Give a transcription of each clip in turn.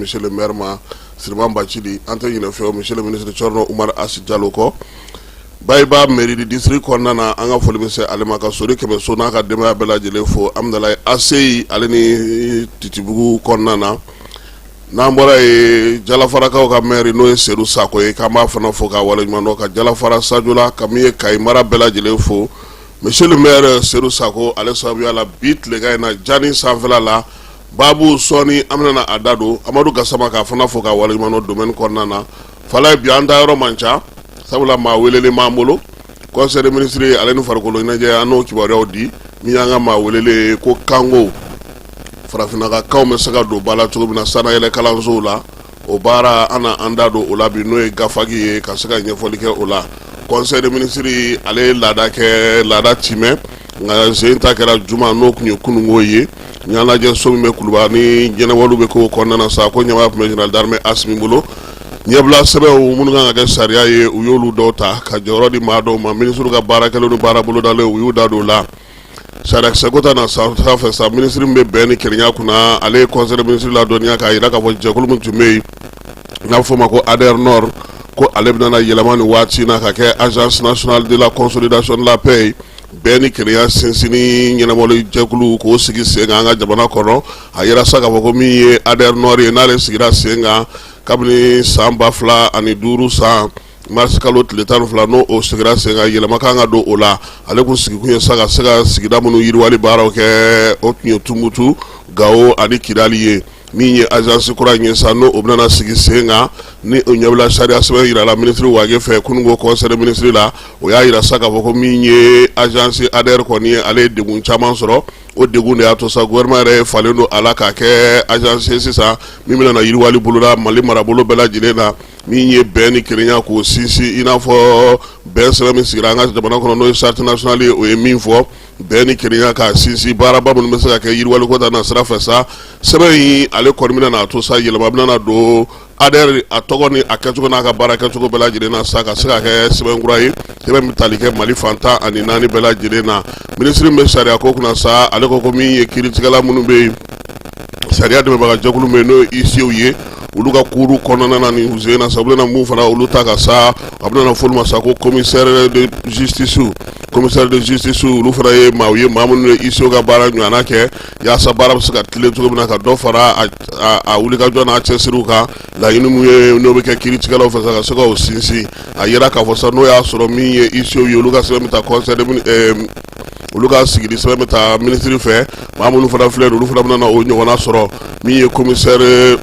monsieur le maire ma, Siriman Bacili. An tɛ ɲinɛ fɛn monsieur le ministre Thierno Oumar Asi Jalo kɔ, Bayiba mairie de district kɔnɔna na. An ka foli bɛ se ale ma, ka Sori Kɛmɛso n'a ka denbaya bɛɛ lajɛlen fo Amidalayi ACI ale ni Titibugu kɔnɔna na. N'an bɔra yen, Jalafarakaw ka maire, n'o ye Sedu Sako ye, k'an b'a fana fo k'a waleɲuman dɔn, ka Jalafara Sajola, ka min ye Kayi mara bɛɛ lajɛlen fo monsieur le maire Sedu Sako ale sababuya la. Bi tilegan in na, Jani sanfɛla la, baabu sɔɔni an bɛna a da don. Amadu Gasama, k'a fana fo k'a waleɲuman dɔn domaine kɔnɔna na. Falaye, bi an da yɔrɔ man ca, sabula maa welelen b'an bolo. Conseil des ministres ale ni farikolo ɲɛnajɛ, an n'o kibaruyaw di. Min y'an ka maa welelen ko kanko, farafinna ka kanw bɛ se ka don ba la cogo min na sanayɛlɛ kalansow la, o baara an na an da don o la bi, n'o ye GAFAC ye, ka se ka ɲɛfɔli kɛ o la. Conseil des ministres ale ye laada kɛ, laada timɛ, nka sen ta kɛra juma, n'o tun ye kununko ye. Ɲɛnajɛ so min bɛ Kuluba ni ɲɛnabɔliw bɛ k'o kɔnɔna na sa, ko ɲɛmaaya tun bɛ général d'armée Asimi bolo. Ɲɛbila sɛbɛnw minnu kan ka kɛ sariya ye, u y'olu dɔw ta ka jɔyɔrɔ di maa dɔw ma. Minisiriw ka baara kɛlenw ni baara bolodalen, u y'u da don o la. Sariyakisɛ ko ta na sanfɛ sa, minisiri min bɛ bɛn ni kelenya kunna, ale ye conseil des ministres ladɔnniya k'a jira k'a fɔ jɛkulu min tun bɛ yen n'a bɛ f'o ma ko ADER Nord, ko ale bɛna yɛlɛma nin waati in na ka kɛ Agence nationale de la consolidation de la paix ye, bɛn ni kelenya sinsinni ɲɛnabɔli jɛkulu, k'o sigi sen kan an ka jamana kɔnɔ. A yira sa k'a fɔ ko min ye ADER Nord ye, n'ale sigira sen kan kabini san 2005 san mars kalo tile 12, n'o o sigira sen kan, yɛlɛma kan ka don o la. Ale kun sigikun ye sa ka se ka sigida minnu yiriwali baaraw kɛ, o tun ye Tumutu, Gawo ani Kidali ye. Min ye agence kura in ye sa, n'o o bɛna sigi sen kan, ni o ɲɛbila sariya sɛbɛn yirala minisiri Wage fɛ kununko conseil des ministres la, o y'a yira sa k'a fɔ ko min ye agence ADER kɔni ye, ale ye degun caman sɔrɔ. O degun de y'a to sa gouvernement yɛrɛ ye falen don a la k'a kɛ agence ye sisan min bɛna yiriwali boloda Mali marabolo bɛɛ lajɛlen na. Min ye bɛn ni kelenya k'o sinsin, i n'a fɔ bɛn sɛbɛn min sigira an ka jamana kɔnɔ, n'o ye charte nationale ye, o ye min fɔ, bɛn ni kelenya k'a sinsin, baaraba minnu bɛ se ka kɛ yiriwaliko ta na sira fɛ sa, sɛbɛn in ale kɔni bɛna n'a to sa yɛlɛma bɛna don ADER a tɔgɔ ni a kɛcogo n'a ka baara kɛcogo bɛɛ lajɛlen na sa, ka se ka kɛ sɛbɛn kura ye, sɛbɛn bɛ tali kɛ Mali fan 14 bɛɛ lajɛlen na. Minisiri min bɛ sariya ko kunna sa, ale ko ko min ye kiiritigɛla minnu bɛ yen, sariya dɛmɛbaga jɛkulu min n'o ye huissiers ye, olu ka cour kɔnɔna na nin sen na sa, u bɛna mun fara olu ta kan sa, a bɛna fɔ olu ma sa ko commissaire de justice. Commissaire de justice, olu fana ye maaw ye, maa minnu ye huissiers ka baara ɲɔgɔnna kɛ, yaasa baara bɛ se ka tilen cogo min na, ka dɔ fara a wulikajɔ n'a cɛsiriw kan. Laɲini mun ye, n'o bɛ kɛ kiiritigɛlaw fɛ sa, ka se k'o sinsin. A yira k'a fɔ sa, n'o y'a sɔrɔ min ye huissiers ye, olu ka sɛbɛn bɛ taa conseil, olu ka sigili sɛbɛn bɛ taa minisiri fɛ. Maa minnu fana filɛ, olu fana bɛna o ɲɔgɔnna sɔrɔ. Min ye commissaire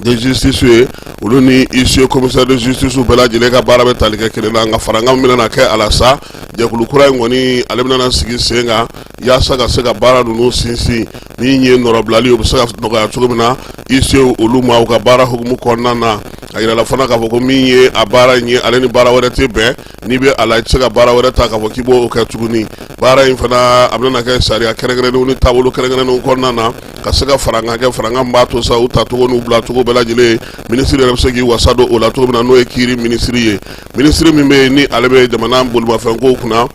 de justice ye, olu ni huissier commissaire de justice bɛɛ lajɛlen ka baara bɛ tali kɛ kelen na, nka farankan min bɛna kɛ a la sa, jɛkulu kura in kɔni, ale bɛna sigi sen kan yaasa ka se ka baara ninnu sinsin. Min ye nɔrɔbilali, o bɛ se ka nɔgɔya cogo min na huissier olu ma u ka baara hukumu kɔnɔna na. A yirala fana k'a fɔ ko min ye a baara in ye, ale ni baara wɛrɛ tɛ bɛn. N'i bɛ a la, i tɛ se ka baara wɛrɛ ta k'a fɔ k'i b'o kɛ tuguni. Baara in fana, a bɛna kɛ sariya kɛrɛnkɛrɛnnenw ni taabolo kɛrɛnkɛrɛnnenw kɔnɔna na, ka se ka farankan kɛ, farankan b'a to sa u tacogo n'u bilacogo bɛɛ lajɛlen, minisiri yɛrɛ bɛ se k'i wasa don o la cogo min na, n'o ye kiiri minisiri ye. Minisiri min bɛ yen ni ale bɛ jamana bolimafɛnkow kunna,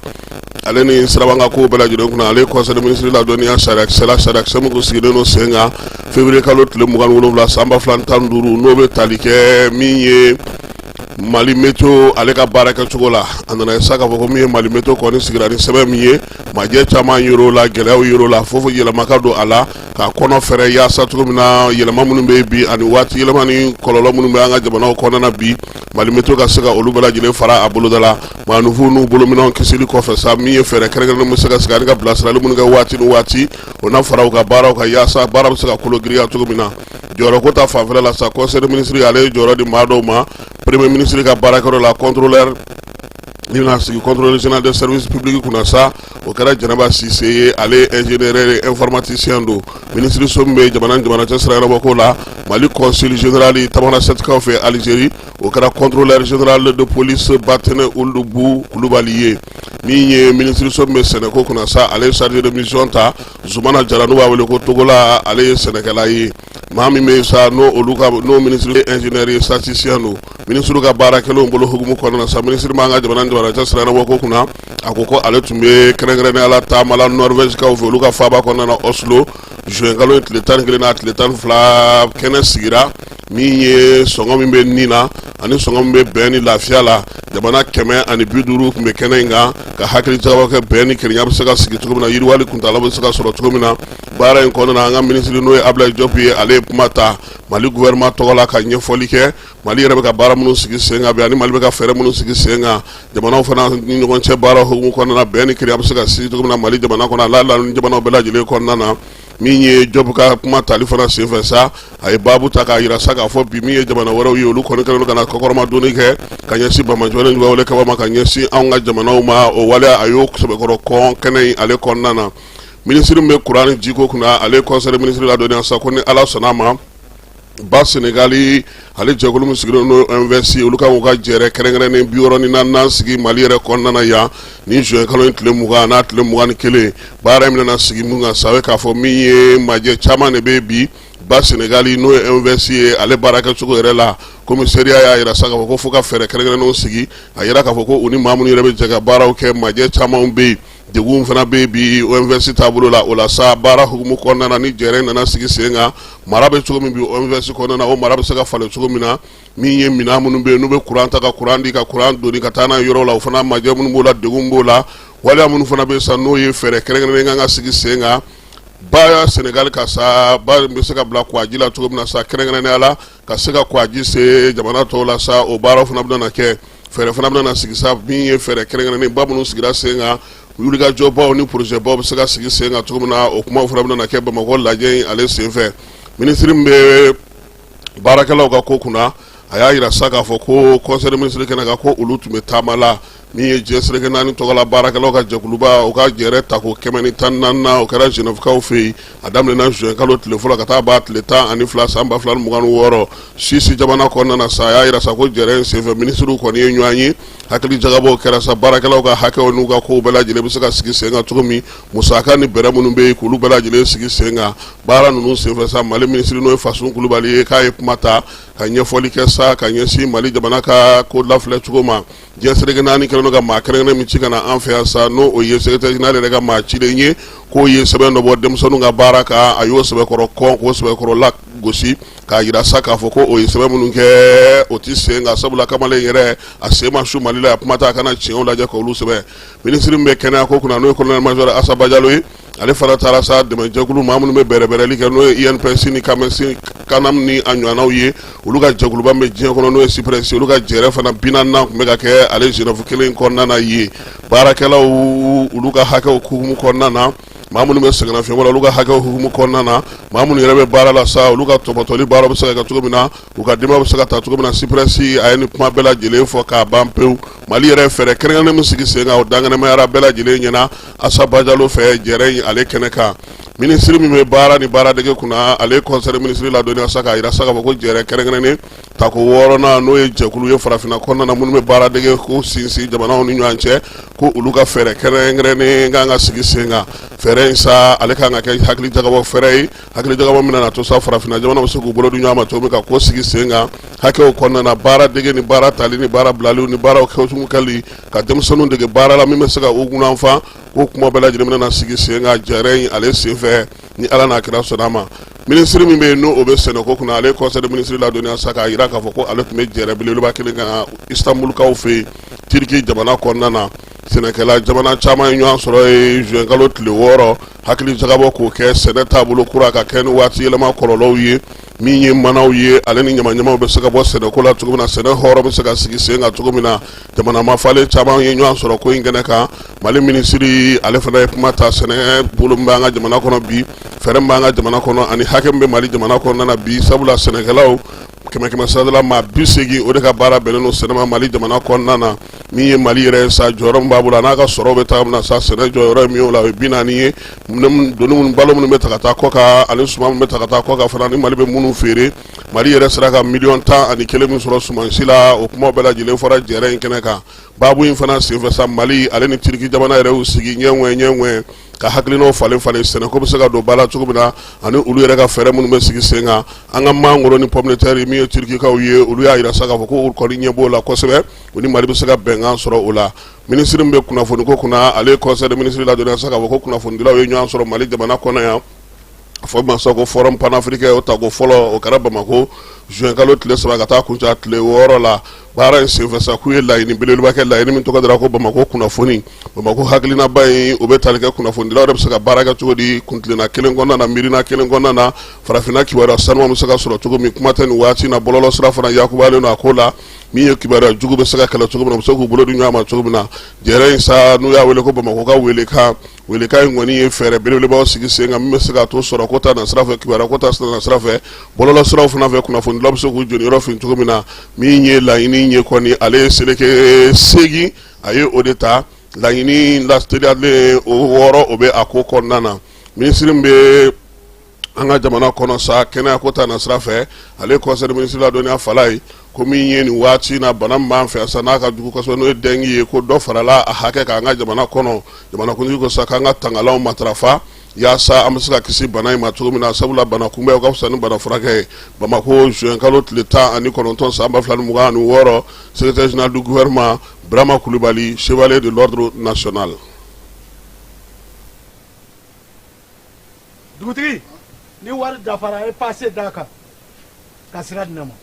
ale ni sirabakankow bɛɛ lajɛlen kunna, ale ye conseil des ministres ladɔnniya sariyakisɛ la, sariyakisɛ min kun sigilen don sen kan février kalo tile 27 san 2015, n'o bɛ tali kɛ min ye Mali Météo ale ka baara kɛcogo la. A nana ye sa k'a fɔ ko min ye Mali Météo kɔni sigira ni sɛbɛn min ye, majɛ caman yer'o la, gɛlɛyaw yer'o la, fo fo yɛlɛma ka don a la k'a kɔnɔ fɛrɛ, yaasa cogo min na yɛlɛma minnu bɛ bi ani waati yɛlɛma ni kɔlɔlɔ minnu bɛ an ka jamanaw kɔnɔna na bi, Mali Météo ka se ka olu bɛɛ lajɛlen fara a boloda la. Maaninfinw n'u bolominɛnw kisili kɔfɛ sa, min ye fɛɛrɛ kɛrɛnkɛrɛnnen bɛ se ka sigi ani ka bilasirali minnu kɛ waati ni waati, o na fara u ka baaraw kan, yaasa baara bɛ se ka kolo girinya cogo min na. Jɔyɔrɔko ta fanfɛla la sa, conseil des ministres ale ye jɔyɔrɔ di maa dɔw ma premier ministre ka baarakɛyɔrɔ la. Contrôleur ni bɛna sigi contrôleur général des services publics kunna sa, o kɛra Jɛnɛba Sise ye, ale ingénieur informaticien don. Minisiri so min bɛ jamana ni jamana cɛ sira ɲɛnabɔko la, Mali consul général Tamanrassetkaw fɛ Algérie, o kɛra contrôleur général de police Batene Ould Bou Kulubali ye. Min ye minisiriso min bɛ sɛnɛko kunna sa, ale ye chargé de mission ta, Zumana Jara, n'u b'a wele ko Togola. Ale ye sɛnɛkɛla ye, maa min bɛ sa n'o olu ka n'o minisiri ingénieur ye, statisticien don. Minisiriw ka baara kɛlenw bolo hukumu kɔnɔna na sa, minisiri b'an ka jamana ni jamana cɛ sira ko kunna, a ko ko ale tun bɛ kɛrɛnkɛrɛnnenya la taama la Norvège kaw fɛ, olu ka faaba kɔnɔna na Oslo, juin kalo in tile 11 n'a tile 12. Kɛnɛ sigira min ye sɔngɔ min bɛ nin na ani sɔngɔ min bɛ bɛn ni lafiya la. Jamana 150 tun bɛ kɛnɛ in kan ka hakili jagabɔ kɛ bɛn ni kelenya bɛ se ka sigi cogo min na, yiriwali kuntaala bɛ se ka sɔrɔ cogo min na. Baara in kɔnɔna na, an ka minisiri, n'o ye Abdoulaye Diop ye, ale ye kuma ta Mali gouvernement tɔgɔ la ka ɲɛfɔli kɛ Mali yɛrɛ bɛ ka baara minnu sigi sen kan bi ani Mali bɛ ka fɛɛrɛ minnu sigi sen kan jamanaw fana ni ɲɔgɔn cɛ baara hukumu kɔnɔna na, bɛn ni kelenya bɛ se ka sigi cogo min na Mali jamana kɔnɔ, a la jamanaw bɛɛ lajɛlen kɔnɔna na. Min ye Diop ka kuma tali fana senfɛ sa, a ye baabu ta k'a jira sa k'a fɔ bi min ye jamana wɛrɛw ye, olu kɔni kɛlen don ka na kɔkɔrɔmadonni kɛ ka ɲɛsin banbaanciwale wale kɛbaa ma, ka ɲɛsin anw ka jamanaw ma. O wale, a y'o sɛbɛkɔrɔ kɔn kɛnɛ in ale kɔnɔna na. Minisiri min bɛ kuran ni jiko kunna, ale ye conseil des ministres ladɔnniya sa ko ni Ala sɔnna a ma, ba Senegali ale jɛkulu min sigilen n'o OMVS, olu ka k'u ka jɛrɛ kɛrɛnkɛrɛnnen 64nan sigi Mali yɛrɛ kɔnɔna na yan ni juin kalo in tile 20 n'a tile 21. Baara in bɛna sigi mun kan sa, k'a fɔ min ye majɛ caman de bɛ bi ba Senegali, n'o ye OMVS ye, ale baarakɛcogo yɛrɛ la. Commissariat y'a jira sa k'a fɔ ko fo ka fɛɛrɛ kɛrɛnkɛrɛnnenw sigi. A yira k'a fɔ ko u ni maa minnu yɛrɛ bɛ jɛ ka baaraw kɛ, majɛ caman bɛ yen, degun fana bɛ bi OMVS taabolo la. O la sa, baara hukumu kɔnɔna na, ni jɛrɛ nana sigi sen kan, mara bɛ cogo min bi OMVS kɔnɔna na, o mara bɛ se ka falen cogo min na. Min ye minɛn minnu bɛ yen n'u bɛ kuran ta ka kuran di, ka kuran doni ka taa n'a yɔrɔ la, o fana majɛ minnu b'o la, degun b'o la. Waleya minnu fana bɛ sa, n'o ye fɛɛrɛ kɛrɛnkɛrɛnnen kan ka sigi sen kan ba Senegali ka sa, ba bɛ se ka bila kuwaji la cogo min na sa, kɛrɛnkɛrɛnnenya la ka se ka kuwaji se jamana tɔw la sa, o baara fana bɛna kɛ. Fɛɛrɛ fana bɛna sigi sa, min ye fɛɛrɛ kɛrɛnkɛrɛnnen ba minnu sigira sen kan, wulikajɔbaw ni projetbaw bɛ se ka sigi sen kan cogo min na, o kuma fana bɛna kɛ Bamakɔ lajɛ in ale senfɛ. Minisiri min bɛ baarakɛlaw ka ko kunna, a y'a jira sa k'a fɔ ko conseil des ministres kɛnɛ kan, ko olu tun bɛ taama la min ye diɲɛ seleke naani tɔgɔla baarakɛlaw ka jɛkuluba, o ka jɛrɛ tako 114nan, o kɛra Genèvekaw fɛ yen. A daminɛna juin kalo tile fɔlɔ ka taa ban tile 12 san 2026, Suisse jamana kɔnɔna na sa. A y'a jira sa ko jɛrɛ in senfɛ, minisiriw kɔni ye ɲɔgɔn ye, hakili jagabɔw kɛra sa, baarakɛlaw ka hakɛw n'u ka kow bɛɛ lajɛlen bɛ se ka sigi sen kan cogo min, musaka ni bɛrɛ minnu bɛ yen, k'olu bɛɛ lajɛlen sigi sen kan. Baara ninnu senfɛ sa, Mali minisiri, n'o ye Fasun Kulubali ye, k'a ye kuma ta ka ɲɛfɔli kɛ sa ka ɲɛsin Mali jamana ka ko lafilɛ cogo ma. Diɲɛ seleke naani kɛlen don ka maa kɛrɛnkɛrɛn min ci ka na an fɛ yan sa, n'o o ye secrétaire général yɛrɛ ka maa cilen ye, k'o ye sɛbɛn dɔ bɔ denmisɛnninw ka baara kan, a y'o sɛbɛkɔrɔ kɔn, k'o sɛbɛkɔrɔ la gosi k'a jira sa k'a fɔ ko o ye sɛbɛn minnu kɛ, o tɛ sen kan, sabula kamalen yɛrɛ a sen ma su Mali la, a kuma t'a a kana tiɲɛw lajɛ k'olu sɛbɛn. Minisiri min bɛ kɛnɛya ko kunna, n'o ye colonel major Asa Bajalo ye, ale fana taara sa dɛmɛjɛkulu maa minnu bɛ bɛrɛbɛrɛli kɛ, n'o ye INPS ni CAMES, CANAM ni a ɲɔgɔnnaw ye, olu ka jɛkuluba min bɛ diɲɛ kɔnɔ, n'o ye CIPRES, olu ka jɛrɛ fana 40nan tun bɛ ka kɛ ale Genève kelen kɔnɔna na yen. Baarakɛlaw olu ka hakɛw hukumu kɔnɔna na, maa minnu bɛ sɛgɛnnafiɲɛbɔ la, olu ka hakɛw hukumu kɔnɔna na, maa minnu yɛrɛ bɛ baara la sa, olu ka tɔpɔtɔli baara bɛ se ka kɛ cogo min na, u ka denbaya bɛ se ka ta cogo min na, CIPRES a ye nin kuma bɛɛ lajɛlen fɔ k'a ban pewu. Mali yɛrɛ fɛɛrɛ kɛrɛnkɛrɛnnen min sigi sen kan, o dankɛnɛmayara bɛɛ lajɛlen ɲɛna Asa Bajalo fɛ jɛrɛ in ale kɛnɛ kan. Minisiri min bɛ baara ni baaradege kunna, ale ye conseil des ministres ladɔnniya sa k'a jira sa k'a fɔ ko jɛrɛ kɛrɛnkɛrɛnnen tako 6nan, n'o ye jɛkulu ye farafinna kɔnɔna na minnu bɛ baaradege ko sinsin jamanaw ni ɲɔgɔn cɛ, ko olu ka fɛɛrɛ kɛrɛnkɛrɛnnen kan ka sigi sen kan. Fɛɛrɛ in sa, ale kan ka kɛ hakili jagabɔ fɛɛrɛ ye, hakili jagabɔ min na to sa farafinna jamana bɛ se k'u bolo di ɲɔgɔn ma cogo min ka ko sigi sen kan hakɛw kɔnɔna na, baara dege ni baara tali ni baara bilaliw ni baaraw kɛcogo kɛli, ka denmisɛnninw dege baara la min bɛ se ka u kunanfa. Ko kuma bɛɛ lajɛlen bɛna sigi sen kan jɛrɛ in ale senfɛ, ni Ala n'a kira sɔnna a ma. Minisiri min bɛ yen, n'o bɛ sɛnɛko kunna, ale ye conseil des ministres ladɔnniya sa k'a jira k'a fɔ ko ale tun bɛ jɛrɛ belebeleba kelen kan Istanbulkaw fɛ yen, Turki jamana kɔnɔna na. Sɛnɛkɛla jamana caman ye ɲɔgɔn sɔrɔ yen juin kalo tile 6, hakili jagabɔ k'o kɛ sɛnɛ taabolo kura ka kɛ ni waati yɛlɛma kɔlɔlɔw ye, min ye manaw ye, ale ni ɲamaɲamaw bɛ se ka bɔ sɛnɛko la cogo min na, sɛnɛ hɔrɔn bɛ se ka sigi sen kan cogo min na. Jamana mafalen caman ye ɲɔgɔn sɔrɔ ko in kɛnɛ kan. Mali minisiri, ale fana ye kuma ta sɛnɛ bolo min b'an ka jamana kɔnɔ bi, fɛɛrɛ min b'an ka jamana kɔnɔ ani hakɛ min bɛ Mali jamana kɔnɔna na bi, sabula sɛnɛkɛlaw kɛmɛ kɛmɛ sarada la maa 80, o de ka baara bɛnnen don sɛnɛ ma Mali jamana kɔnɔna na. Min ye Mali yɛrɛ sa, jɔyɔrɔ min b'a bolo a n'a ka sɔrɔ bɛ taa min na sa, sɛnɛ jɔyɔrɔ ye min ye o la, o ye 40 ye. Doni minnu, balo minnu bɛ ta ka taa kɔ kan ani suman min bɛ ta ka taa kɔ kan fana, ni Mali bɛ minnu feere, Mali yɛrɛ sera ka miliyɔn 11 min sɔrɔ sumansi la, o kuma bɛɛ lajɛlen fɔra jɛrɛ in kɛnɛ kan. Baabu in fana senfɛ sa, Mali ale ni Turiki jamana yɛrɛ y'u sigi ɲɛ ɲɛ ka hakilinaw falen falen, sɛnɛko bɛ se ka don ba la cogo min na, ani olu yɛrɛ ka fɛɛrɛ minnu bɛ sigi sen kan. An ka mangoro ni pomme de terre min ye Turikikaw ye, olu y'a jira sa k'a fɔ ko olu kɔni ɲɛ b'o la kosɛbɛ, u ni Mali bɛ se ka bɛnkan sɔrɔ o la. Minisiri min bɛ kunnafoniko kunna, ale ye conseil des ministres ladɔnniya sa k'a fɔ ko kunnafonidilaw ye ɲɔgɔn sɔrɔ Mali jamana kɔnɔ yan. A fɔ ma sa ko forum panafricain, o tako fɔlɔ, o kɛra Bamakɔ juin kalo tile 3 ka taa kuncɛ tile 6 la. Baara in senfɛ sa, k'u ye laɲini belebeleba kɛ, laɲini min tɔgɔ dara ko Bamakɔ kunnafoni, Bamakɔ hakilinaba in. O bɛ tali kɛ kunnafonidilaw yɛrɛ bɛ se ka baara kɛ cogo di kuntilenna kelen kɔnɔna na, miirina kelen kɔnɔna na, farafinna kibaruya sanuman bɛ se ka sɔrɔ cogo min. Kuma tɛ nin waati na, bɔlɔlɔ sira fana yakubalen don a ko la. Min ye kibaruya jugu bɛ se ka kɛlɛ cogo min na, u bɛ se k'u bolo di ɲɔgɔn ma cogo min na. Jɛrɛ in sa, n'u y'a wele ko Bamakɔ ka welekan, welekan in kɔni ye fɛɛrɛ belebelebaw sigi sen kan min bɛ se k'a to sɔrɔ ko ta nasira fɛ, kibaruya ko ta nasira fɛ, bɔlɔlɔ siraw fana fɛ, kunnafonidilaw bɛ se k'u jɔyɔrɔ fin cogo min na. Min ye laɲini ye kɔni, ale ye seleke 8, a ye o de ta laɲini lateliyalen o 6, o bɛ a ko kɔnɔna na. Minisiri min bɛ an ka jamana kɔnɔ sa kɛnɛya ko ta nasira fɛ, ale conseil des ministres ladɔnniya fala ye ko min ye nin waati na, bana min b'an fɛ sa n'a ka jugu kosɛbɛ, n'o ye dengue ye, ko dɔ farala a hakɛ kan an ka jamana kɔnɔ. Jamanakuntigi ko sa k'an ka tangalanw matarafa yaasa an bɛ se ka kisi bana in ma cogo min na, sabula bana kunbɛn o ka fisa ni bana furakɛ ye. Bamakɔ, juin kalo tile 19 san 2026, secrétaire général du gouvernement Birama Kulibali, chevalier de l'ordre national. Dugutigi, ni wari dafara, e passe d'a kan ka sira di ne ma.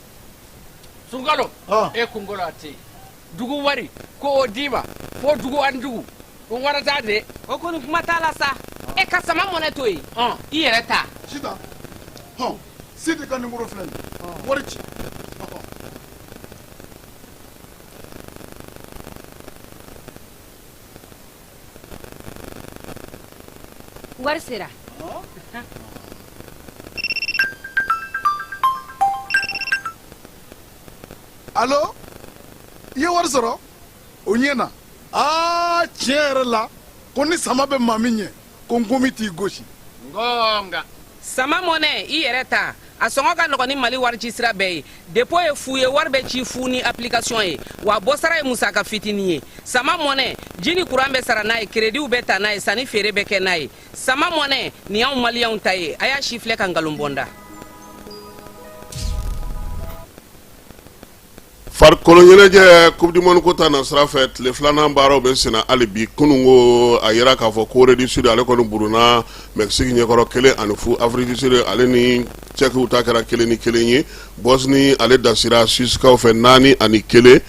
Sunkalo, e kunkolo a tɛ dugu wari ko o d'i ma fo dugu ani dugu o warata de. O kɔni, kuma t'a la sa. E ka sama mɔnɛ to yen, i yɛrɛ ta. Sitan, hɔn, Sidi ka nimoro filɛ nin ye, wari ci. Wari sera. Alo, i ye wari sɔrɔ, o ɲɛna. Aa, tiɲɛ yɛrɛ la, ko ni sama bɛ maa min ɲɛ, ko nkomi t'i gosi. Ngonga. Sama mɔnɛ, i yɛrɛ ta, a sɔngɔ ka nɔgɔn ni Mali wari ci sira bɛɛ ye. Dépôt ye fu ye, wari bɛ ci fu ni application ye, wa bɔsara ye musaka fitinin ye. Sama mɔnɛ, ji ni kuran bɛ sara n'a ye, créditw bɛ ta n'a ye, sanni feere bɛ kɛ n'a ye. Sama mɔnɛ nin y'anw maliyɛnw ta ye. A y'a si filɛ ka nkalon bɔ n da. Farikolo ɲɛnajɛ, coupe du monde ko ta nasira fɛ, tile filanan baaraw bɛ senna hali bi. Kunun ko a yira k'a fɔ Corée du Sud, ale kɔni buruna Mexique ɲɛkɔrɔ 1-0. Afrique du Sud ale ni Tchèquew ta kɛra 1-1 ye. Bosnie, ale dasira Suissekaw fɛ 4-1.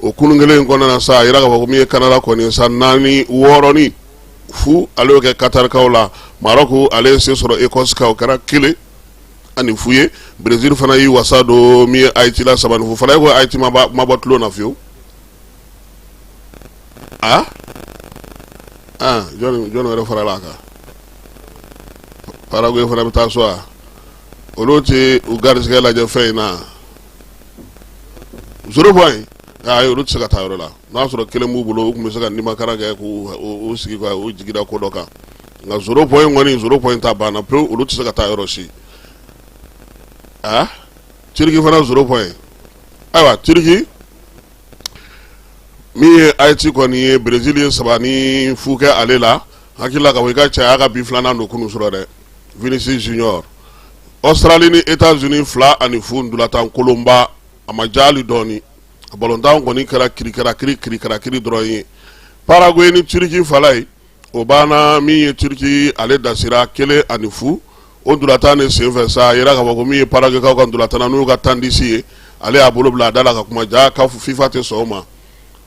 O kunun kelen in kɔnɔna na sa, a yira k'a fɔ ko min ye Canada kɔni sa, naani 6-0, ale y'o kɛ Qatarkaw la. Maroc, ale ye se sɔrɔ Écosse kan, o kɛra 1-0 ye. Brésil fana y'i wasa don min ye Haïti la, 3-0 fana. Ko Haïti ma bɔ tulon na fiyewu. Aa aa, jɔn jɔn wɛrɛ farala a kan? Paraguay fana bɛ taa so wa? Olu tɛ u garisɛgɛ lajɛ fɛn in na, zéro point. Ayi, olu tɛ se ka taa yɔrɔ la. N'a y'a sɔrɔ kelen b'u bolo, u tun bɛ se ka nimakara kɛ k'u sigi ka u jigi da ko dɔ kan, nka zéro point kɔni, zéro point ta banna pewu, olu tɛ se ka taa yɔrɔ si. Aa, Turiki fana zéro point. Ayiwa, Turiki min ye Haïti kɔni ye, Brésil ye 3-0 kɛ ale la. Hakili la ka fɔ i ka cɛ y'a ka bi filanan don kunun sɔrɔ dɛ, Vinicius Junior. Australie ni États-Unis, 2-0. Ntolatan kolonba, a ma diya hali dɔɔni. A balontan kɔni kɛra kirikarakiri kirikarakiri dɔrɔn ye. Paraguay ni Turiki fala ye, o banna. Min ye Turiki, ale dasira 1-0. O ntolatan de senfɛ sa, a yira k'a fɔ ko min ye Paraguaykaw ka ntolatan na, n'u ka tandisi ye, ale y'a bolo bila a da la ka kuma. Ja ka FIFA tɛ sɔn o ma,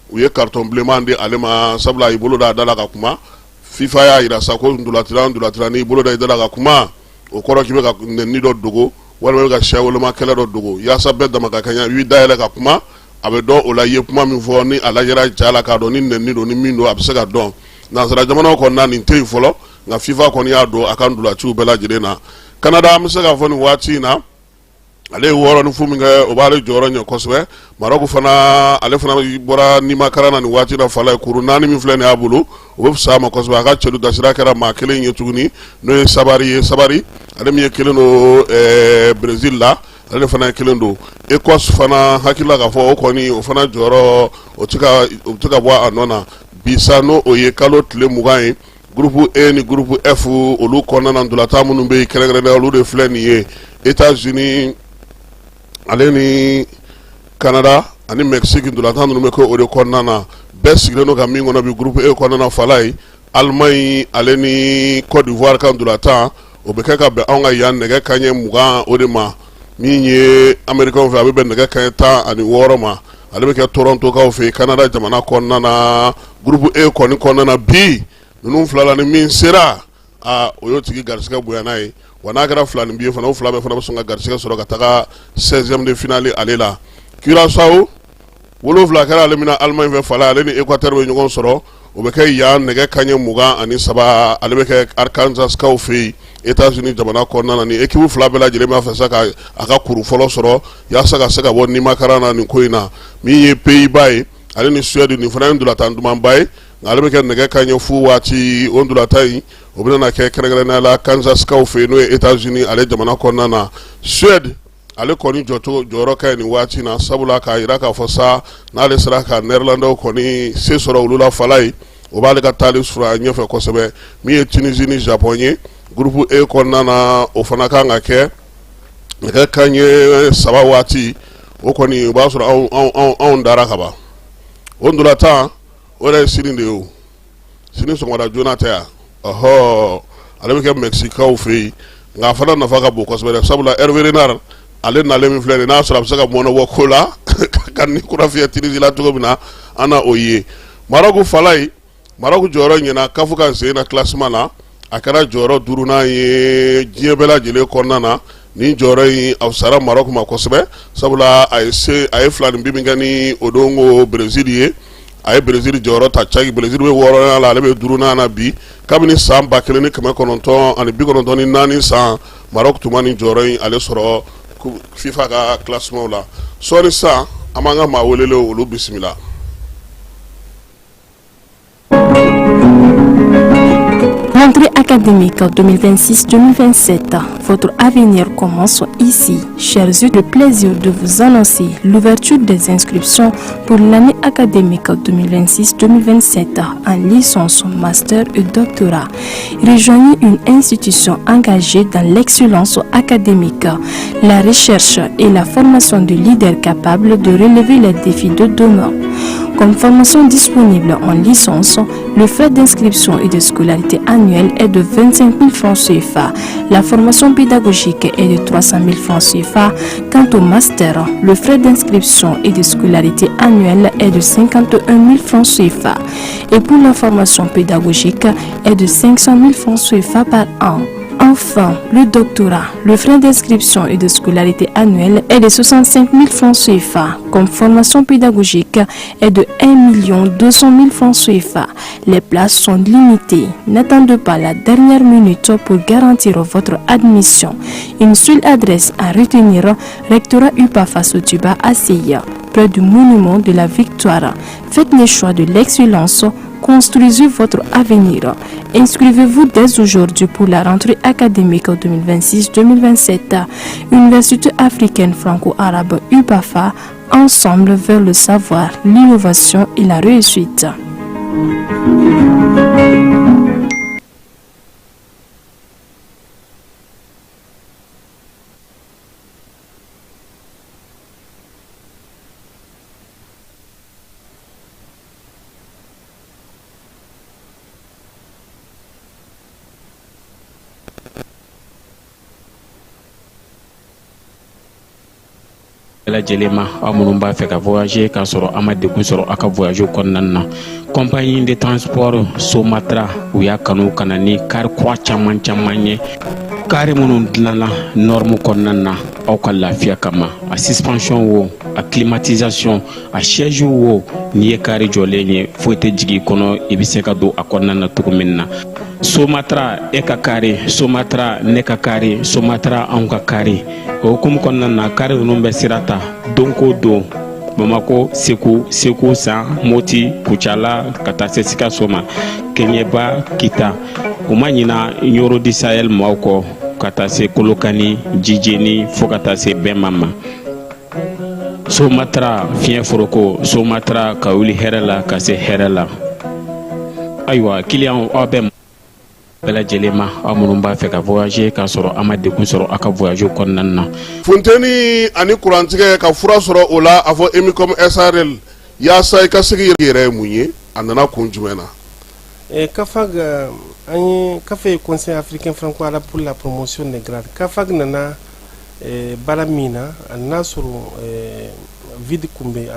u ye carton bilenman di ale ma, sabula a y'i bolo da a da la ka kuma. FIFA y'a yira sa ko ntolatan ntolatan, n'i bolo da i da la ka kuma, o kɔrɔ k'i bɛ ka nɛni dɔ dogo walima i bɛ ka siya woloma kɛlɛ dɔ dogo. Yaasa bɛɛ dama ka kɛɲɛ, i b'i dayɛlɛ ka kuma, a bɛ dɔn o la i ye kuma min fɔ. Ni a lajɛra ja la k'a dɔn ni nɛni don ni min don, a bɛ se ka dɔn. Nansara jamanaw kɔnɔna nin tɛ yen fɔlɔ, nka FIFA kɔni y'a don a ka ntolaciw bɛɛ lajɛlen na. Canada, an bɛ se k'a fɔ nin waati in na, ale ye 6-0 min kɛ, o b'ale jɔyɔrɔ ɲɛ kosɛbɛ. Maroc fana, ale fana bɔra nimakara na nin waati na fala ye. Kuru 4 min filɛ nin y'a bolo, o bɛ fisaya a ma kosɛbɛ. A ka cɛlu dasira kɛra maa kelen ye tuguni, n'o ye Sabari ye. Sabari, ale min ye kelen don Brésil la. Ale de fana ye kelen don. Écosse fana hakilila k'a fɔ o kɔni o fana jɔyɔrɔ o tɛ ka bɔ a nɔ na bi sa, n'o o ye kalo tile 20 ye. Groupe E ni groupe F olu kɔnɔna na, ntolatan minnu bɛ yen kɛrɛnkɛrɛnnenya, olu de filɛ nin ye: États-Unis ale ni Canada ani Mexique. Ntolatan ninnu bɛ kɛ o de kɔnɔna na. Bɛɛ sigilen don ka min kɔnɔ bi groupe E kɔnɔna na, fala ye Allemagne ale ni Côte d'Ivoire ka ntolatan. O bɛ kɛ ka bɛn anw ka yan nɛgɛ kanɲɛ 20 o de ma. Min ye Américains fɛ, a bɛ bɛn nɛgɛ kanɲɛ 16 ma. Ale bɛ kɛ Torontokaw fɛ, Canada jamana kɔnɔna na. Groupe E kɔni kɔnɔna na bi, ninnu fila la, ni min sera, aa, o y'o tigi garisɛgɛ bonyana ye. Wa n'a kɛra fila ni bi ye fana, o fila bɛɛ fana bɛ sɔn ka garisɛgɛ sɔrɔ ka taga 16e de finale ale la. Curaçao 7 kɛra ale mina Allemagne fɛ. Fala, ale ni Équateur bɛ ɲɔgɔn sɔrɔ. O bɛ kɛ yan nɛgɛ kanɲɛ 23. Ale bɛ kɛ Arkansas kaw fɛ yen, États-Unis jamana kɔnɔna na. Ni équipe fila bɛɛ lajɛlen b'a fɛ sa ka a ka kuru fɔlɔ sɔrɔ yaasa ka se ka bɔ nimakaran na nin ko in na. Min ye Pays-Bas ye ale ni Suède, nin fana ye ntolatan dumanba ye, nka ale bɛ kɛ nɛgɛ kanɲɛ 0 waati. O ntolatan in, o bɛna kɛ kɛrɛnkɛrɛnnenya la Kansas kaw fɛ yen, n'o ye États-Unis ale jamana kɔnɔna na. Suède ale kɔni jɔcogo jɔyɔrɔ ka ɲi nin waati na, sabula k'a jira k'a fɔ sa, n'ale sera ka Néerlandais kɔni se sɔrɔ olu la, fala ye, o b'ale ka taali surunya ɲɛfɛ kosɛbɛ. Min ye Tunisie ni Japon ye groupe E kɔnɔna na, o fana kan ka kɛ nɛgɛ kanɲɛ 3 waati. O kɔni, o b'a sɔrɔ anw dara ka ban. O ntolatan o yɛrɛ ye sini de ye, o sini sɔgɔmada joona tɛ yan. Ɔhɔ, ale bɛ kɛ Mexicaw fɛ yen, nka a fana nafa ka bon kosɛbɛ, sabula Hervé Renard ale nalen min filɛ nin, n'a sɔrɔ a bɛ se ka mɔnɛ bɔ ko la ka ni kura fiyɛ Tunisie la cogo min na, an na o ye. Maroc, fala ye, Maroc jɔyɔrɔ ɲɛna CAF ka sen na classement na. A kɛra jɔyɔrɔ duurunan ye diɲɛ bɛɛ lajɛlen kɔnɔna na. Nin jɔyɔrɔ in a fisayara Maroc ma kosɛbɛ, sabula a ye se a ye fila ni bi min kɛ ni o don ko Brésil ye, a ye Brésil jɔyɔrɔ ta caki. Brésil bɛ wɔɔrɔnan la, ale bɛ duurunan na bi. Kabini san 1994 san, Maroc tun ma nin jɔyɔrɔ in ale sɔrɔ FIFA ka classement la. Sɔɔni sisan, an b'an ka maa welelen olu bisimila. Rentrée académique 2026-2027, votre avenir commence ici. Chers yeux, le plaisir de vous annoncer l'ouverture des inscriptions pour l'année académique 2026-2027 en licence, master et doctorat. Rejoignez une institution engagée dans l'excellence académique, la recherche et la formation de leaders capables de relever les défis de demain. Comme formation disponible en licence, le frais d'inscription et de scolarité annuelle est de 25 000 francs CFA. La formation pédagogique est de 300 000 francs CFA. Quant au master, le frais d'inscription et de scolarité annuelle est de 51 000 francs CFA. Et pour la formation pédagogique est de 500 000 francs CFA par an. Enfin, le doctorat, le frais d'inscription et de scolarité annuelle est de 65 000 francs CFA. Comme formation pédagogique est de 1 200 000 francs CFA. Les places sont limitées. N'attendez pas la dernière minute pour garantir votre admission. Une seule adresse à retenir, rectorat UPAFA Sotuba ACI, près du monument de la Victoire. Faites le choix de l'excellence. Construisez votre avenir. Inscrivez-vous dès aujourd'hui pour la rentrée académique 2026-2027. Université africaine franco-arabe UPAFA, ensemble vers le savoir, l'innovation et la réussite. Lajɛlen ma, aw minnu b'a fɛ ka voyager k'a sɔrɔ a ma degun sɔrɔ aw ka voyage kɔnɔna na, compagnie de transport Somatra, u y'a kanu ka na ni car kura caman caman ye, kari minnu dilanna norme kɔnɔna na aw ka lafiya kama. A suspension wo, a climatisation, a siège wo, n'i ye kari jɔlen ye, foyi tɛ jigin i kɔnɔ, i bɛ se ka don a kɔnɔna na cogo min na. Somatra, e ka kari Somatra, ne ka kari Somatra, anw ka kari. O hukumu kɔnɔna na, kari ninnu bɛ sira ta don ko don Bamako, Segu, Segu San, Moti, Kucala, ka taa se Sikaso ma, Keɲeba, Kita. U ma ɲina Ɲoro du Sahel maaw kɔ. Ka taa se Kolokani, Jijeni, fo ka taa se Bɛnma ma. Somatra fiɲɛ foroko, Somatra ka wuli hɛrɛ la ka se hɛrɛ la. Ayiwa, kiliyanw, aw bɛɛ bɛɛ lajɛlen ma, aw minnu b'a fɛ ka voyager k'a sɔrɔ a ma degun sɔrɔ aw ka voyage kɔnɔna na. Funteni ani kurantigɛ, ka fura sɔrɔ o la, a fɔ Emicom SARL yaasa i ka sigi yɛrɛ ye mun ye, a nana kun jumɛn na? CAFAG, an ye CAFA ye Conseil africain franco-arabe pour la promotion des grades. CAFAG nana baara min na, a nana sɔrɔ vide kun bɛ.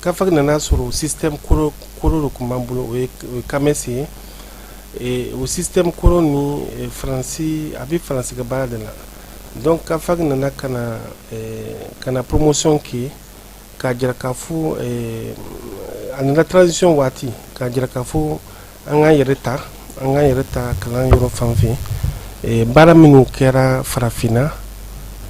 CAFAG nana sɔrɔ système kɔrɔ kɔrɔ de tun b'an bolo, o ye CAMES ye. O système kɔrɔ ni Faransi, a bɛ Faransi ka baara de la. Donc CAFAG nana ka na promotion kɛ k'a jira k'a fɔ a nana transition waati k'a jira k'a fɔ an k'an yɛrɛ ta, an k'an yɛrɛ ta kalan yɔrɔ fan fɛ. Baara minnu kɛra farafinna,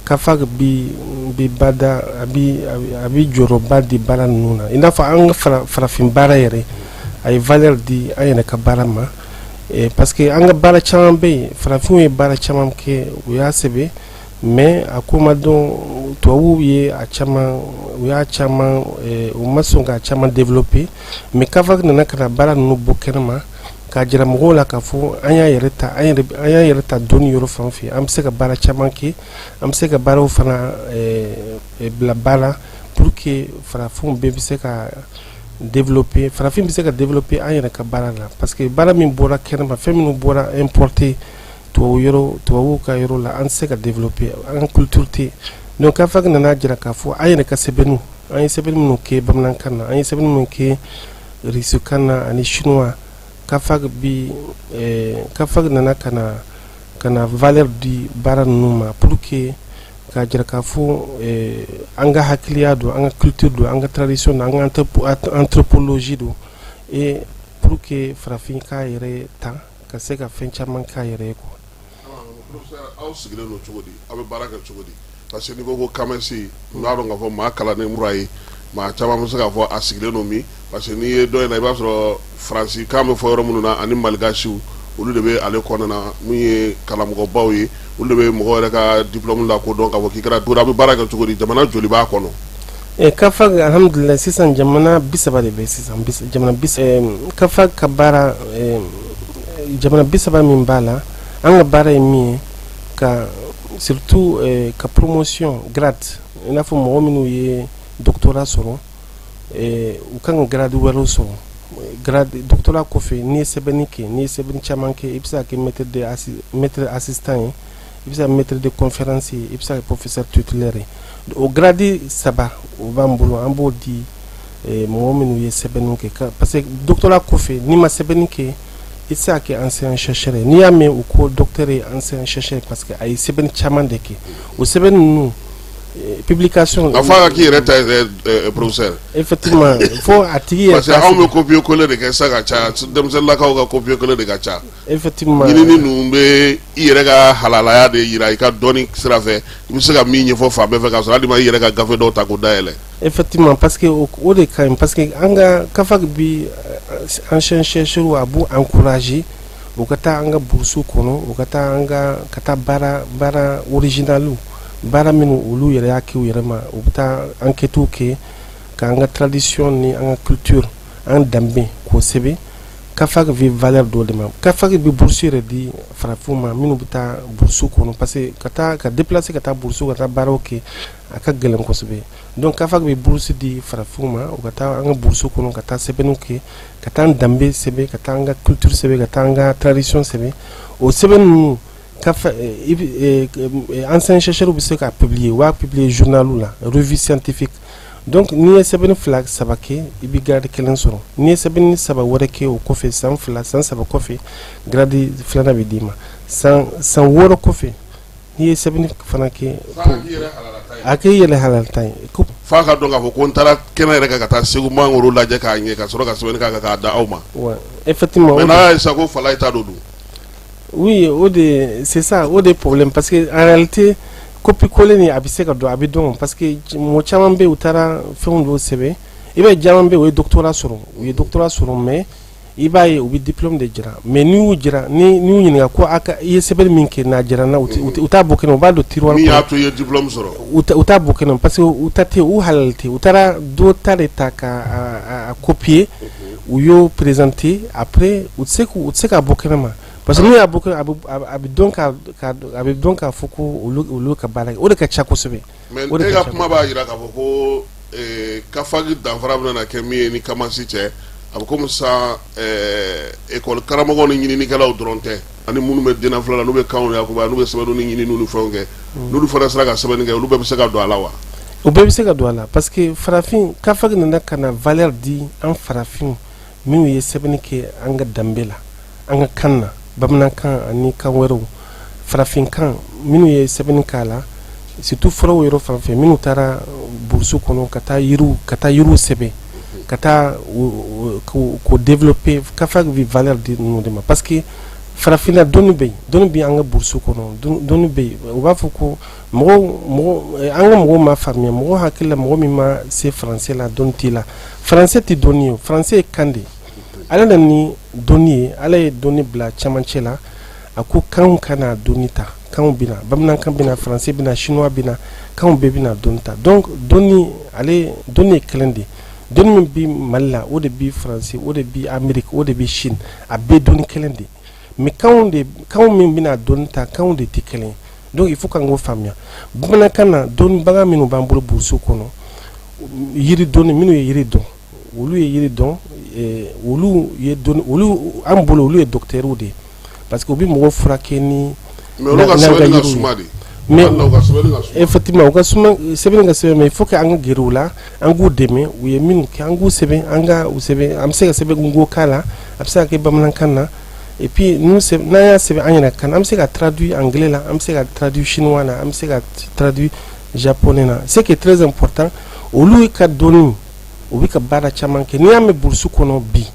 CAFAG bi bada a bi jɔyɔrɔba di baara ninnu na, i n'a fɔ an ka farafin baara yɛrɛ, a ye valeur di an yɛrɛ ka baara ma, parce que an ka baara caman bɛ yen, farafinw ye baara caman kɛ, u y'a sɛbɛn, mais a ko ma dɔn. Tubabuw ye a caman, u y'a caman, u ma sɔn k'a caman développer. Mais CAFAG nana ka na baara ninnu bɔ kɛnɛma k'a jira mɔgɔw la k'a fɔ an y'a yɛrɛ ta, an y'a yɛrɛ ta dɔnni yɔrɔ fan fɛ, an bɛ se ka baara caman kɛ, an bɛ se ka baaraw fana bila ba la pour que farafinw bɛɛ bɛ se ka développer, farafin bɛ se ka développer an yɛrɛ ka baara la, parce que baara min bɔra kɛnɛma, fɛn minnu bɔra importer tubabu yɔrɔ, tubabuw ka yɔrɔ la, an tɛ se ka développer, an ka culture tɛ. Donc CAFAG nana jira k'a fɔ an yɛrɛ ka sɛbɛnniw, an ye sɛbɛnni minnu kɛ bamanankan na, an ye sɛbɛnni minnu kɛ russe na ani chinois, CAFAG nana ka na valeur di baara ninnu ma pour que k'a jira k'a fɔ an ka hakiliya don, an ka culture don, an ka tradition don, an ka anthropologie don, et pour que farafin k'a yɛrɛ ta ka se ka fɛn caman k'a yɛrɛ ye quoi. Aw sigilen don cogo di? Aw bɛ baara kɛ cogo di? Parce que n'i ko ko CAMES, n b'a dɔn k'a fɔ maa kalannen mura ye, maa caman bɛ se k'a fɔ a sigilen don min, parce que n'i ye dɔ in na, i b'a sɔrɔ faransi kan bɛ fɔ yɔrɔ minnu na ani maligasiw, olu de bɛ ale kɔnɔna na. Mun ye karamɔgɔbaw ye, olu de bɛ mɔgɔ yɛrɛ ka diplôme la ko dɔn k'a fɔ k'i kɛra. A bɛ baara kɛ cogo di? Jamana joli b'a kɔnɔ? CAFAG, alhamdulilayi, sisan jamana 30 de bɛ sisan, jamana bi. CAFAG ka baara, jamana 30 min b'a la, an ka baara ye min ye, ka surtout ka promotion grade, i n'a fɔ mɔgɔ minnu ye doctorat sɔrɔ, u kan ka grade wɛrɛw sɔrɔ. Grade doctorat kɔfɛ, n'i ye sɛbɛnni kɛ, n'i ye sɛbɛnni caman kɛ, i bɛ se ka kɛ maître assistant ye, i bɛ se ka maître de conférence ye, i bɛ se ka kɛ professeur titulaire ye. O grade saba, o b'an bolo, an b'o di mɔgɔ minnu ye sɛbɛnniw kɛ, parce que doctorat kɔfɛ, n'i ma sɛbɛnni kɛ, i tɛ se ka kɛ enseignant chercheur ye. N'i y'a mɛn u ko docteur ye enseignant chercheur, parce que a ye sɛbɛnni caman de kɛ. O sɛbɛnni ninnu, publication. Nka f'a ka k'i yɛrɛ ta ye, professeur. Effectivement, fo a tigi yɛrɛ. Parce que anw bɛ copier coller de kɛ sisan ka caya, denmisɛnninlakaw ka copier coller de ka ca. Effectivement. Ɲinini ninnu bɛ i yɛrɛ ka halalaya de yira i ka dɔnni sira fɛ, i bɛ se ka min ɲɛfɔ fan bɛɛ fɛ k'a sɔrɔ hali ma i yɛrɛ ka gafe dɔw ta k'o dayɛlɛ. Effectivement, parce que o de ka ɲi, parce que an ka CAFAG bi ancien chercheurs, a b'u encourager u ka taa an ka bourse kɔnɔ, u ka taa an ka taa baara original, baara minnu olu yɛrɛ y'a kɛ u yɛrɛ ma. U bɛ taa enquête kɛ k'an ka tradition ni an ka culture, an danbe, k'o sɛbɛn. CAFAG bɛ valeur dɔ de ma. CAFAG bɛ bourse yɛrɛ di farafinw ma minnu bɛ taa bourse kɔnɔ, parce que ka taa ka déplacer ka taa bourse ka taa baaraw kɛ, a ka gɛlɛn kosɛbɛ. Donc CAFAG bɛ bourse di farafinw ma, u ka taa an ka bourse kɔnɔ ka taa sɛbɛnniw kɛ, ka taa an danbe sɛbɛn, ka taa an ka culture sɛbɛn, ka taa an ka tradition sɛbɛn. O sɛbɛn ninnu, CAFA ancien chercheurs bɛ se ka publier, u b'a publier journal la, revue scientifique. Donc n'i ye sɛbɛnni fila saba kɛ, i bɛ grade kelen sɔrɔ. N'i ye sɛbɛnni saba wɛrɛ kɛ o kɔfɛ, san 2, san 3 kɔfɛ, grade filanan bɛ d'i ma. San 6 kɔfɛ, n'i ye sɛbɛnni fana kɛ, a k'i yɛrɛ halalata ye. F'a ka dɔn k'a fɔ ko n taara kɛnɛ yɛrɛ kan ka taa Segu mangoro lajɛ k'a ɲɛ, ka sɔrɔ ka sɛbɛnni k'a kan k'a da aw ma. Ouais, effectivement. Mais n'a y'a ye sisan ko Falaye ta don dun? Oui, o de, c'est ça, o de problème, parce que en réalité, copie coller nin, a bɛ se ka dɔn, a bɛ dɔn, parce que mɔgɔ caman bɛ yen, u taara fɛnw dɔw sɛbɛn. I b'a ye, caman bɛ yen, u ye doctorat sɔrɔ, u ye doctorat sɔrɔ, mais I b'a ye u bɛ diplôme de jira, mais n'i y'u jira, ni y'u ɲininka ko a ka i ye sɛbɛnni min kɛ n'a jira n na, u t'a bɔ kɛnɛ, u b'a don tiroir. Min y'a to i ye diplôme sɔrɔ. U t'a bɔ kɛnɛ parce que u ta tɛ, u halal tɛ. U taara dɔ ta de ta ka a copier, u y'o présenter. Après u tɛ se k'a bɔ kɛnɛ ma parce que n'u y'a bɔ kɛnɛ, a bɛ dɔn k'a fɔ ko olu ka baara kɛ. O de ka ca kosɛbɛ. Mais O de e ka ka ca. kuma b'a jira k'a fɔ ko CAFAG danfara bɛna kɛ min ye ni CAMAS cɛ, a bɛ komi sisan école karamɔgɔw ni ɲininikɛlaw dɔrɔn tɛ, ani minnu bɛ denna fila la, n'u bɛ kanw yakuba, n'u bɛ sɛbɛnniw ni ɲininiw ni fɛnw kɛ, n'olu fana sera ka sɛbɛnni kɛ, olu bɛɛ bɛ se ka don a la wa? O bɛɛ bɛ se ka don a la parce que farafin, CAFAG nana ka na valeur di an farafin minnu ye sɛbɛnni kɛ an ka danbe la, an ka kan na, bamanankan ani kan wɛrɛw, farafinkan minnu ye sɛbɛnni k'a la, surtout fɔlɔ yɔrɔ fan fɛ, minnu taara burusu kɔnɔ ka taa yiriw sɛbɛn, ka taa k'o développer. CAFAG bɛ valeur di ninnu de ma parce que farafinna dɔnni bɛ yen, dɔnni bɛ an ka burusu kɔnɔ, dɔnni bɛ yen. U b'a fɔ ko mɔgɔw mɔgɔ an ka mɔgɔw ma faamuya, mɔgɔ hakili la, mɔgɔ min ma se français la, dɔnni t'i la. Français tɛ dɔnni ye, français ye kan de ye. Ala nana ni dɔnni ye, Ala ye dɔnni bila camancɛ la. A ko kanw ka na dɔnni ta, kanw bɛna, bamanankan bɛna, français bɛna, chinois bɛna, kanw bɛɛ bɛna dɔnni ta. Donc dɔnni, ale dɔnni ye kelen de ye. Dɔnni min bɛ Mali la, o de bɛ Faransi, o de bɛ Amérique, o de bɛ Chine, a bɛɛ dɔnni kelen de ye. Mais kanw de, kanw min bɛna dɔnni ta, kanw de tɛ kelen ye. Donc il faut k'an k'o faamuya. Bamanankan na, dɔnnibaga minnu b'an bolo burusu kɔnɔ, yiri dɔnni, minnu ye yiri dɔn, olu ye yiri dɔn, olu ye dɔnni, olu an bolo, olu ye docteurs de ye parce que u bɛ mɔgɔw furakɛ ni Mais olu ka sɛbɛnni ka suma de. Mais u ka sɛbɛnni ka suma. Effectivement, u ka suma, sɛbɛnni ka sɛbɛn, mais il faut que an ka gɛrɛ u la, an k'u dɛmɛ. U ye minnu kɛ, an k'u sɛbɛn, an ka u sɛbɛn. An bɛ se ka sɛbɛn nko la, a bɛ se ka kɛ bamanankan na. Et puis n'an y'a sɛbɛn an yɛrɛ kan, an bɛ se ka traduire anglais la, an bɛ se ka traduire chinois la, an bɛ se ka traduire japonais na. Ce qui est très important, olu ka dɔnni, u bɛ ka baara caman kɛ. N'i y'a mɛn burusu kɔnɔ bi,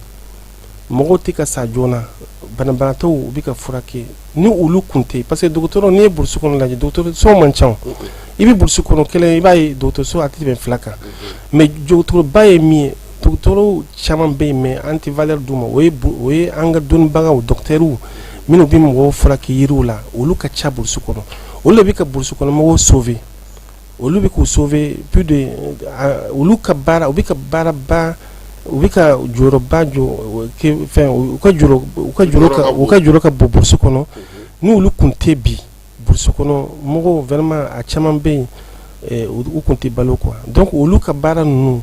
mɔgɔw tɛ ka sa joona, banabagatɔw u bɛ ka furakɛ, ni olu kun tɛ, parce que dɔgɔtɔrɔ, n'i ye burusu kɔnɔ lajɛ, dɔgɔtɔrɔso man ca. I bɛ burusu kɔnɔ kelen, i b'a ye dɔgɔtɔrɔso a tɛ tɛmɛ 2 kan. Mais dɔgɔtɔrɔba ye min ye, dɔgɔtɔrɔw caman bɛ yen, mais an tɛ valeur d'u ma. O ye an ka dɔnnibagaw, docteurs minnu bɛ mɔgɔw furakɛ yiriw la, olu ka ca burusu kɔnɔ. Olu de bɛ ka burusu kɔnɔ mɔgɔw sauver, olu bɛ k'u sauver plus de olu ka baara, u bɛ ka baaraba, u bɛ ka jɔyɔrɔba jɔ fɛn, u ka jɔyɔrɔ ka bon burusu kɔnɔ. Ni olu kun tɛ bi, burusu kɔnɔ mɔgɔw vraiment a caman bɛ yen, u kun tɛ balo quoi. Donc olu ka baara ninnu,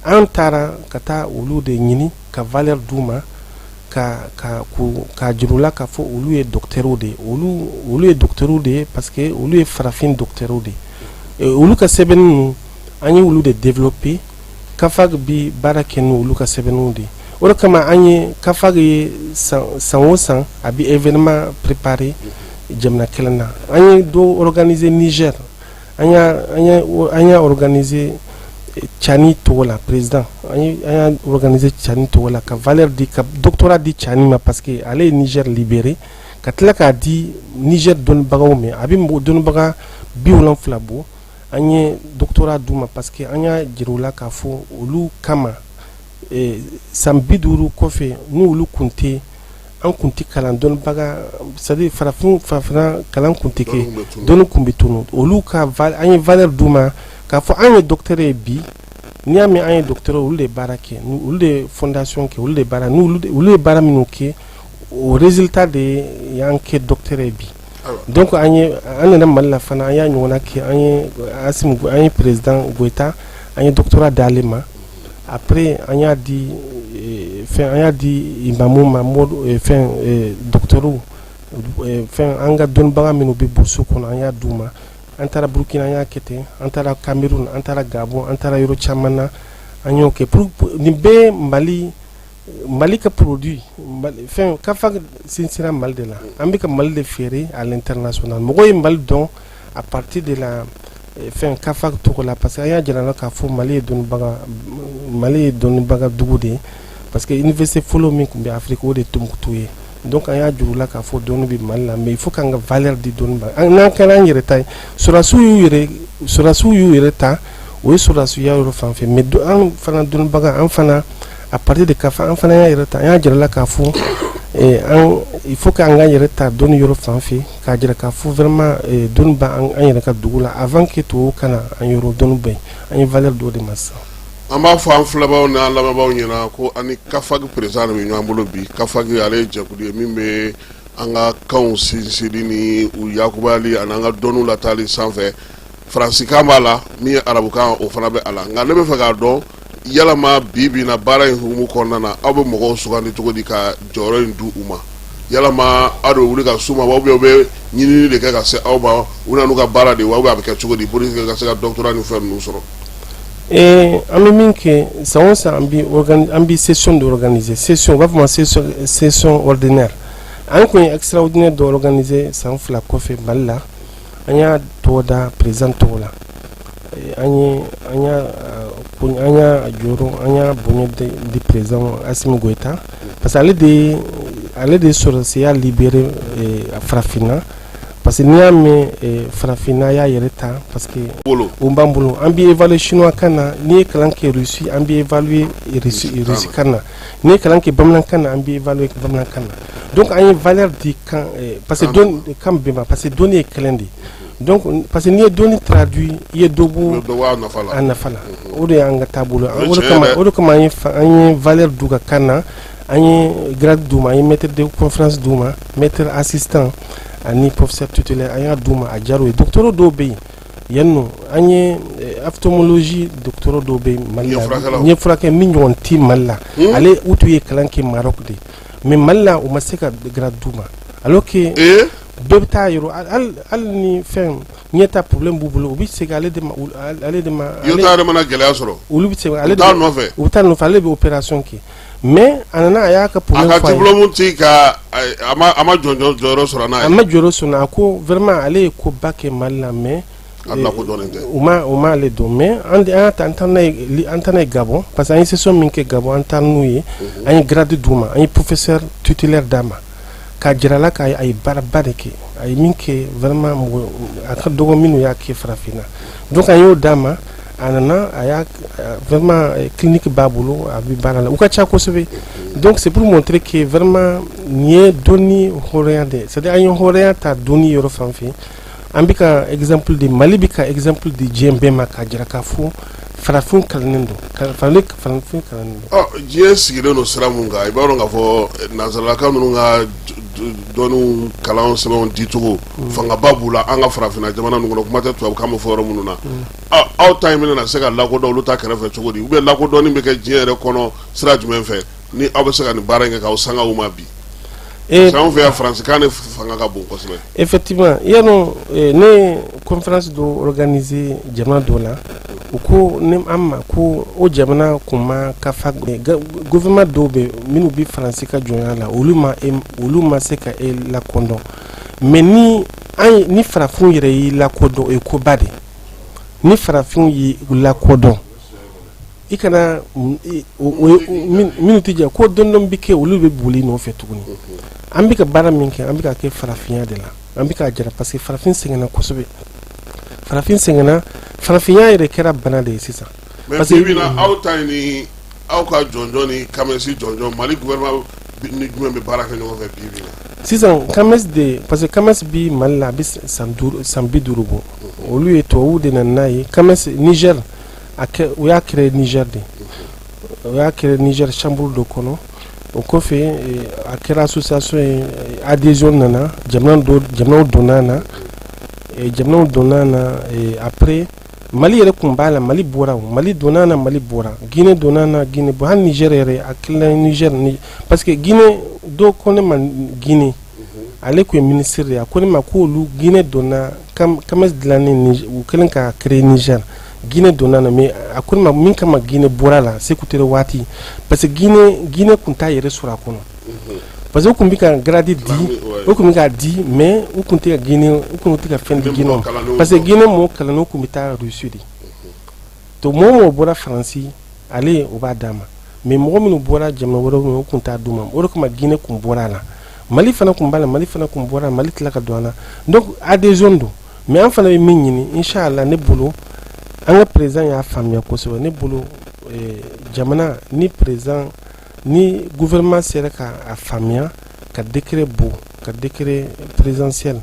an taara ka taa olu de ɲini ka valeur d'u ma, ka jira u la k'a fɔ olu ye docteurs de ye. Olu ye docteurs de ye parce que olu ye farafin docteurs de ye. Olu ka sɛbɛnni ninnu, an ye olu de développer. CAFAG bi baara kɛ ni olu ka sɛbɛnniw de ye. O de kama an ye CAFAG ye, san o san a bɛ événement préparer jamana kelen na. An ye dɔ organiser Niger, an y'a organiser Tiani tɔgɔ la, président, an y'a organiser Tiani tɔgɔ la, ka valeur di, ka doctorat di Tiani ma parce que ale ye Niger libéré, ka tila k'a di Niger dɔnnibagaw ma. A bɛ mɔgɔ dɔnnibaga 70 bɔ. An ye doctorat d'u ma parce que an y'a jira u la k'a fɔ olu kama, san 50 kɔfɛ, n'olu kun tɛ, an kun tɛ kalan dɔnnibaga, c'est à dire farafin, farafinna kalan kun tɛ kɛ, dɔnni kun bɛ tunu. Olu ka, an ye valeur d'u ma k'a fɔ an ye docteur ye bi. N'i y'a mɛn an ye docteur, olu de ye baara kɛ, olu de ye fondation kɛ, olu de ye baara, n'olu olu ye baara minnu kɛ, o résultat de y'an kɛ docteur ye bi. Donc an ye, an nana Mali la fana, an y'a ɲɔgɔnna kɛ. An ye Assimi, an ye président Goïta, an ye doctorat d'ale ma. Après an y'a di fɛn, an y'a di imamu ma, fɛn, docteur, fɛn, an ka dɔnnibaga minnu bɛ burusu kɔnɔ, an y'a d'u ma. An taara Burukina, an y'a kɛ ten. An taara Cameroun, an taara Gabon, an taara yɔrɔ caman na, an y'o kɛ pour nin bɛɛ. Mali ka produit, fɛn, CAFAG sinsinna Mali de la. An bɛ ka Mali de feere à l'international. Mɔgɔw ye Mali dɔn à partir de la fɛn, CAFAG tɔgɔ la, parce que an y'a jira la k'a fɔ Mali ye dɔnnibaga dugu de ye, parce que université fɔlɔ min tun bɛ Afrique, o de ye Tombouctou ye. Donc an y'a jira u la k'a fɔ dɔnni bɛ Mali la, mais il faut k'an ka valeur di dɔnni ma. N'an kɛra an yɛrɛ ta ye, sɔrɔdasiw y'u yɛrɛ ta, o ye sɔrɔdasiya yɔrɔ fan fɛ, mais an fana dɔnnibaga, an fana À partir de CAFAG, an fana y'a yɛrɛ ta, an y'a jira la k'a fɔ an il faut que an k'an yɛrɛ ta dɔnni yɔrɔ fan fɛ, k'a jira k'a fɔ vraiment dɔnni b'an an yɛrɛ ka dugu la. Avant que tubabuw ka na an yɔrɔ, dɔnni bɛ yen. An ye valeur d'o de ma sisan. An b'a fɔ an filɛbaw ni an lamɛnbaaw ɲɛna ko an ni CAFAG président de bɛ ɲɔgɔn bolo bi. CAFAG, ale ye jɛkulu ye min bɛ an ka kanw sinsinni ni u yakubayali ani an ka dɔnniw latali sanfɛ. Faransikan b'a la, min ye arabukan, o fana bɛ a la. Nka ne bɛ fɛ k'a dɔn, yalama bi bi na, baara in hukumu kɔnɔna na, aw bɛ mɔgɔw sugandi cogo di ka jɔyɔrɔ in di u ma? Yalama aw de bɛ wuli ka s'u ma wa, ou bien u bɛ ɲinini de kɛ ka se aw ma, u bɛ na n'u ka baara de ye wa, ou bien a bɛ kɛ cogo di pour que ka se ka doctorat ni fɛn ninnu sɔrɔ? An bɛ min kɛ, san o san an bɛ session dɔ organiser, session, u b'a fɔ ma session ordinaire. An kun ye extraordinaire dɔ organiser san 2 kɔfɛ Mali la. An y'a tɔgɔ da président tɔgɔ la. An ye an y'a an y'a jɔyɔrɔ, an y'a bonya di président Assimi Goïta, parce que ale de ye sɔrɔdasiya libéré farafinna, parce que n'i y'a mɛn farafinna y'a yɛrɛ ta, parce que o b'an bolo. An bɛ évaluer chinois kan na, n'i ye kalan kɛ Russie, an bɛ évaluer Russie kan na, n'i ye kalan kɛ bamanankan na, an bɛ évaluer bamanankan na. Donc an ye valeur di kan, parce que dɔnni kan bɛɛ ma, parce que dɔnni ye kelen de ye. Donc parce que n'i ye dɔnni traduit, i ye dɔ bɔ a nafa la. O de y'an ka taabolo. O de kama an ye valeur d'u ka kan na, an ye grade d'u ma, an ye maître de conférence d'u ma, maître assistant ani professeur titulaire, an y'a d'u ma. A diyara u ye. Docteur dɔw bɛ yen yan nɔ, an ye ophtalmologie docteur dɔw bɛ yen Mali la, ɲɛ furakɛ min ɲɔgɔn tɛ Mali la. Ale u tun ye kalan kɛ Maroc de, mais Mali la, u ma se ka grade d'u ma, alors que bɛɛ bɛ taa yɔrɔ, hali ni fɛn ɲɛta problème b'u bolo, u bɛ segin ale de ma, ale de ma. Yo ta yɛrɛ mana gɛlɛya sɔrɔ. Olu bɛ segin ale de ma nɔfɛ. U bɛ taa nɔfɛ, ale bɛ opération kɛ, mais a nana, a y'a ka problème fɔ a ye. A ka diplôme ti ka a ma jɔnjɔn jɔyɔrɔ sɔrɔ n'a ye. A ma jɔyɔrɔ sɔrɔ. A ko vraiment ale ye koba kɛ Mali la, mais a lakodɔnnen tɛ. U ma ale dɔn. Mais an y'a ta, an taa n'a ye Gabon, parce que an ye session min kɛ Gabon, an taa n'u ye, an ye grade d'u ma, an ye professeur titulaire d'a ma, k'a jira la k'a ye baaraba de kɛ. A ye min kɛ vraiment, mɔgɔ a ka dɔgɔ minnu y'a kɛ farafinna. Donc an y'o d'a ma. A nana, a y'a vraiment clinique b'a bolo, a bɛ baara la, u ka ca kosɛbɛ. Donc c'est pour montrer que vraiment nin ye dɔnni hɔrɔnya de ye, c'est à dire an ye hɔrɔnya ta dɔnni yɔrɔ fan fɛ. An bɛ ka exemple di, Mali bɛ ka exemple di diɲɛ bɛɛ ma, k'a jira k'a fɔ farafin kalannen don, farafin kalannen don. Ɔ, diɲɛ sigilen don sira mun kan, i b'a dɔn k'a fɔ nanzaralaka ninnu ka dɔnniw, kalan sɛbɛnw dicogo, fangaba b'u la an ka farafinna jamana ninnu kɔnɔ, kuma tɛ tubabukan bɛ fɔ yɔrɔ minnu na. Aw ta in bɛna se ka lakodɔn olu ta kɛrɛfɛ cogo di, ou bien lakodɔnni bɛ kɛ diɲɛ yɛrɛ kɔnɔ sira jumɛn fɛ, ni aw bɛ se ka nin baara in kɛ k'aw sanga u ma bi? Parce que anw fɛ yan, faransikan de fanga ka bon kosɛbɛ. Effectivement, yannɔ ne ye conférence dɔ organiser jamana dɔ la, u ko ne an ma ko o jamana kun ma CAFAG, gouvernement dɔw bɛ minnu bɛ Faransi ka jɔnya la, olu ma se ka e lakodɔn. Mais ni an ni farafinw yɛrɛ y'i lakodɔn, o ye koba de. Ni farafinw y'i lakodɔn, i kana minnu tɛ jɛ ko dɔɔni dɔɔni bɛ kɛ, olu bɛ boli nɔfɛ tuguni. An bɛ ka baara min kɛ, an bɛ ka kɛ farafinya de la, an bɛ k'a jira, parce que farafin sɛgɛnna kosɛbɛ, farafin sɛgɛnna, farafinya yɛrɛ kɛra bana de ye sisan. Mais bi bi in na, aw ta in ni aw ka jɔnjɔn ni CAMES jɔnjɔn, Mali gouvernement ni jumɛn bɛ baara kɛ ɲɔgɔn fɛ bi bi in na? Sisan CAMES de, parce que CAMES bi Mali la, a bɛ san 5, san 50 bɔ. Olu ye tubabuw de nana n'a ye. CAMES Niger, a kɛ, u y'a créé Niger de, u y'a créé Niger chambre dɔ kɔnɔ. O kɔfɛ, a kɛra association ye, adhésion nana, jamana dɔ, jamanaw donna na, jamanaw donna na. Après, Mali yɛrɛ kun b'a la, Mali bɔra, o Mali donna na, Mali bɔra, Guinée donna na, Guinée bɔ, hali Niger yɛrɛ a tilala Niger ni, parce que Guinée dɔw ko ne ma, Guinée ale kun ye ministre de ye, a ko ne ma k'olu Guinée donna CAMES dilannen, u kɛlen ka créer Niger, Guinée donna na. Mais a ko ne ma min kama Guinée bɔra la, Sékou Touré waati, parce que Guinée kun t'a yɛrɛ sɔrɔ a kɔnɔ, parce que u kun bɛ ka grade di, u kun bɛ k'a di, mais u kun tɛ ka Guinée, u kun tɛ ka fɛn di Guinée ma, parce que Guinée mɔgɔ kalannen kun bɛ taa Russie de. To mɔgɔ o mɔgɔ bɔra Faransi, ale o b'a d'a ma, mais mɔgɔ minnu bɔra jamana wɛrɛw, u kun t'a d'u ma. O de kama Guinée kun bɔra a la. Mali fana kun b'a la, Mali fana kun bɔra, Mali tila ka don a la. Donc adhésion don, mais an fana bɛ min ɲini, inshallah, ne bolo an ka président y'a faamuya kosɛbɛ, ne bolo. jamana ni président ni gouvernement sera ka a faamuya ka décret bɔ, ka décret présidentiel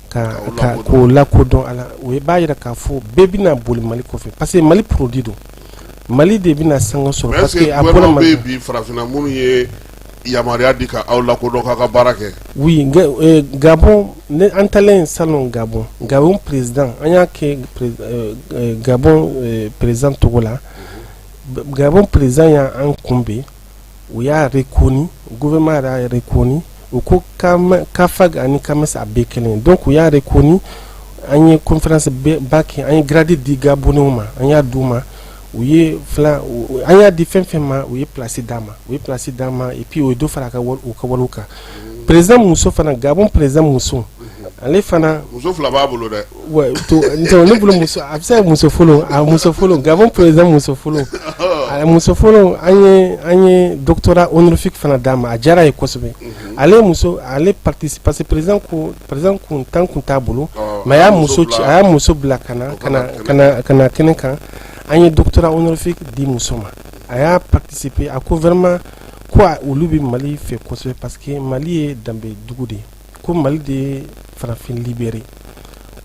ka k'o lakodɔn a la, o b'a jira k'a fɔ bɛɛ bɛna boli Mali kɔfɛ parce que Mali produit don, Mali de bɛna sanga sɔrɔ parce que a bɔra Mali bi farafinna minnu ye yamaruya di ka aw lakodɔn k'aw ka baara kɛ. Oui, Gabon, ne an taalen salon Gabon, Gabon président, an y'a kɛ Gabon président tɔgɔ la. Gabon président y'an kunbɛn, u y'a reconnu, gouvernement yɛrɛ y'a reconnu. U ko CAFAG ani CAMES a bɛɛ kelen, donc u y'a reconnu. An ye conférence ba kɛ, an ye grade di Gabonais ma, an y'a d'u ma. U ye fila, an y'a di fɛn fɛn ma, u ye place d'an ma, u ye place d'an ma. Et puis u ye dɔ fara u ka wariw kan. Président muso fana, Gabon président muso, ale fana. Muso fila b'a bolo dɛ. Ouais, to ne bolo muso, a bɛ se ka muso fɔlɔ, a muso fɔlɔ, Gabon président muso fɔlɔ, a muso fɔlɔ, an ye doctorat honorifique fana d'a ma. A diyara a ye kosɛbɛ. Ale muso, ale participe parce que président ko président kun tan kun t'a bolo, mais a y'a muso ci, a y'a muso bila ka na ka na ka na ka na kɛnɛ kan. An ye doctorat honorifique di muso ma, a y'a participer. A ko vraiment ko olu bɛ Mali fɛ kosɛbɛ parce que Mali ye danbe dugu de ye, ko Mali de ye farafin libéré.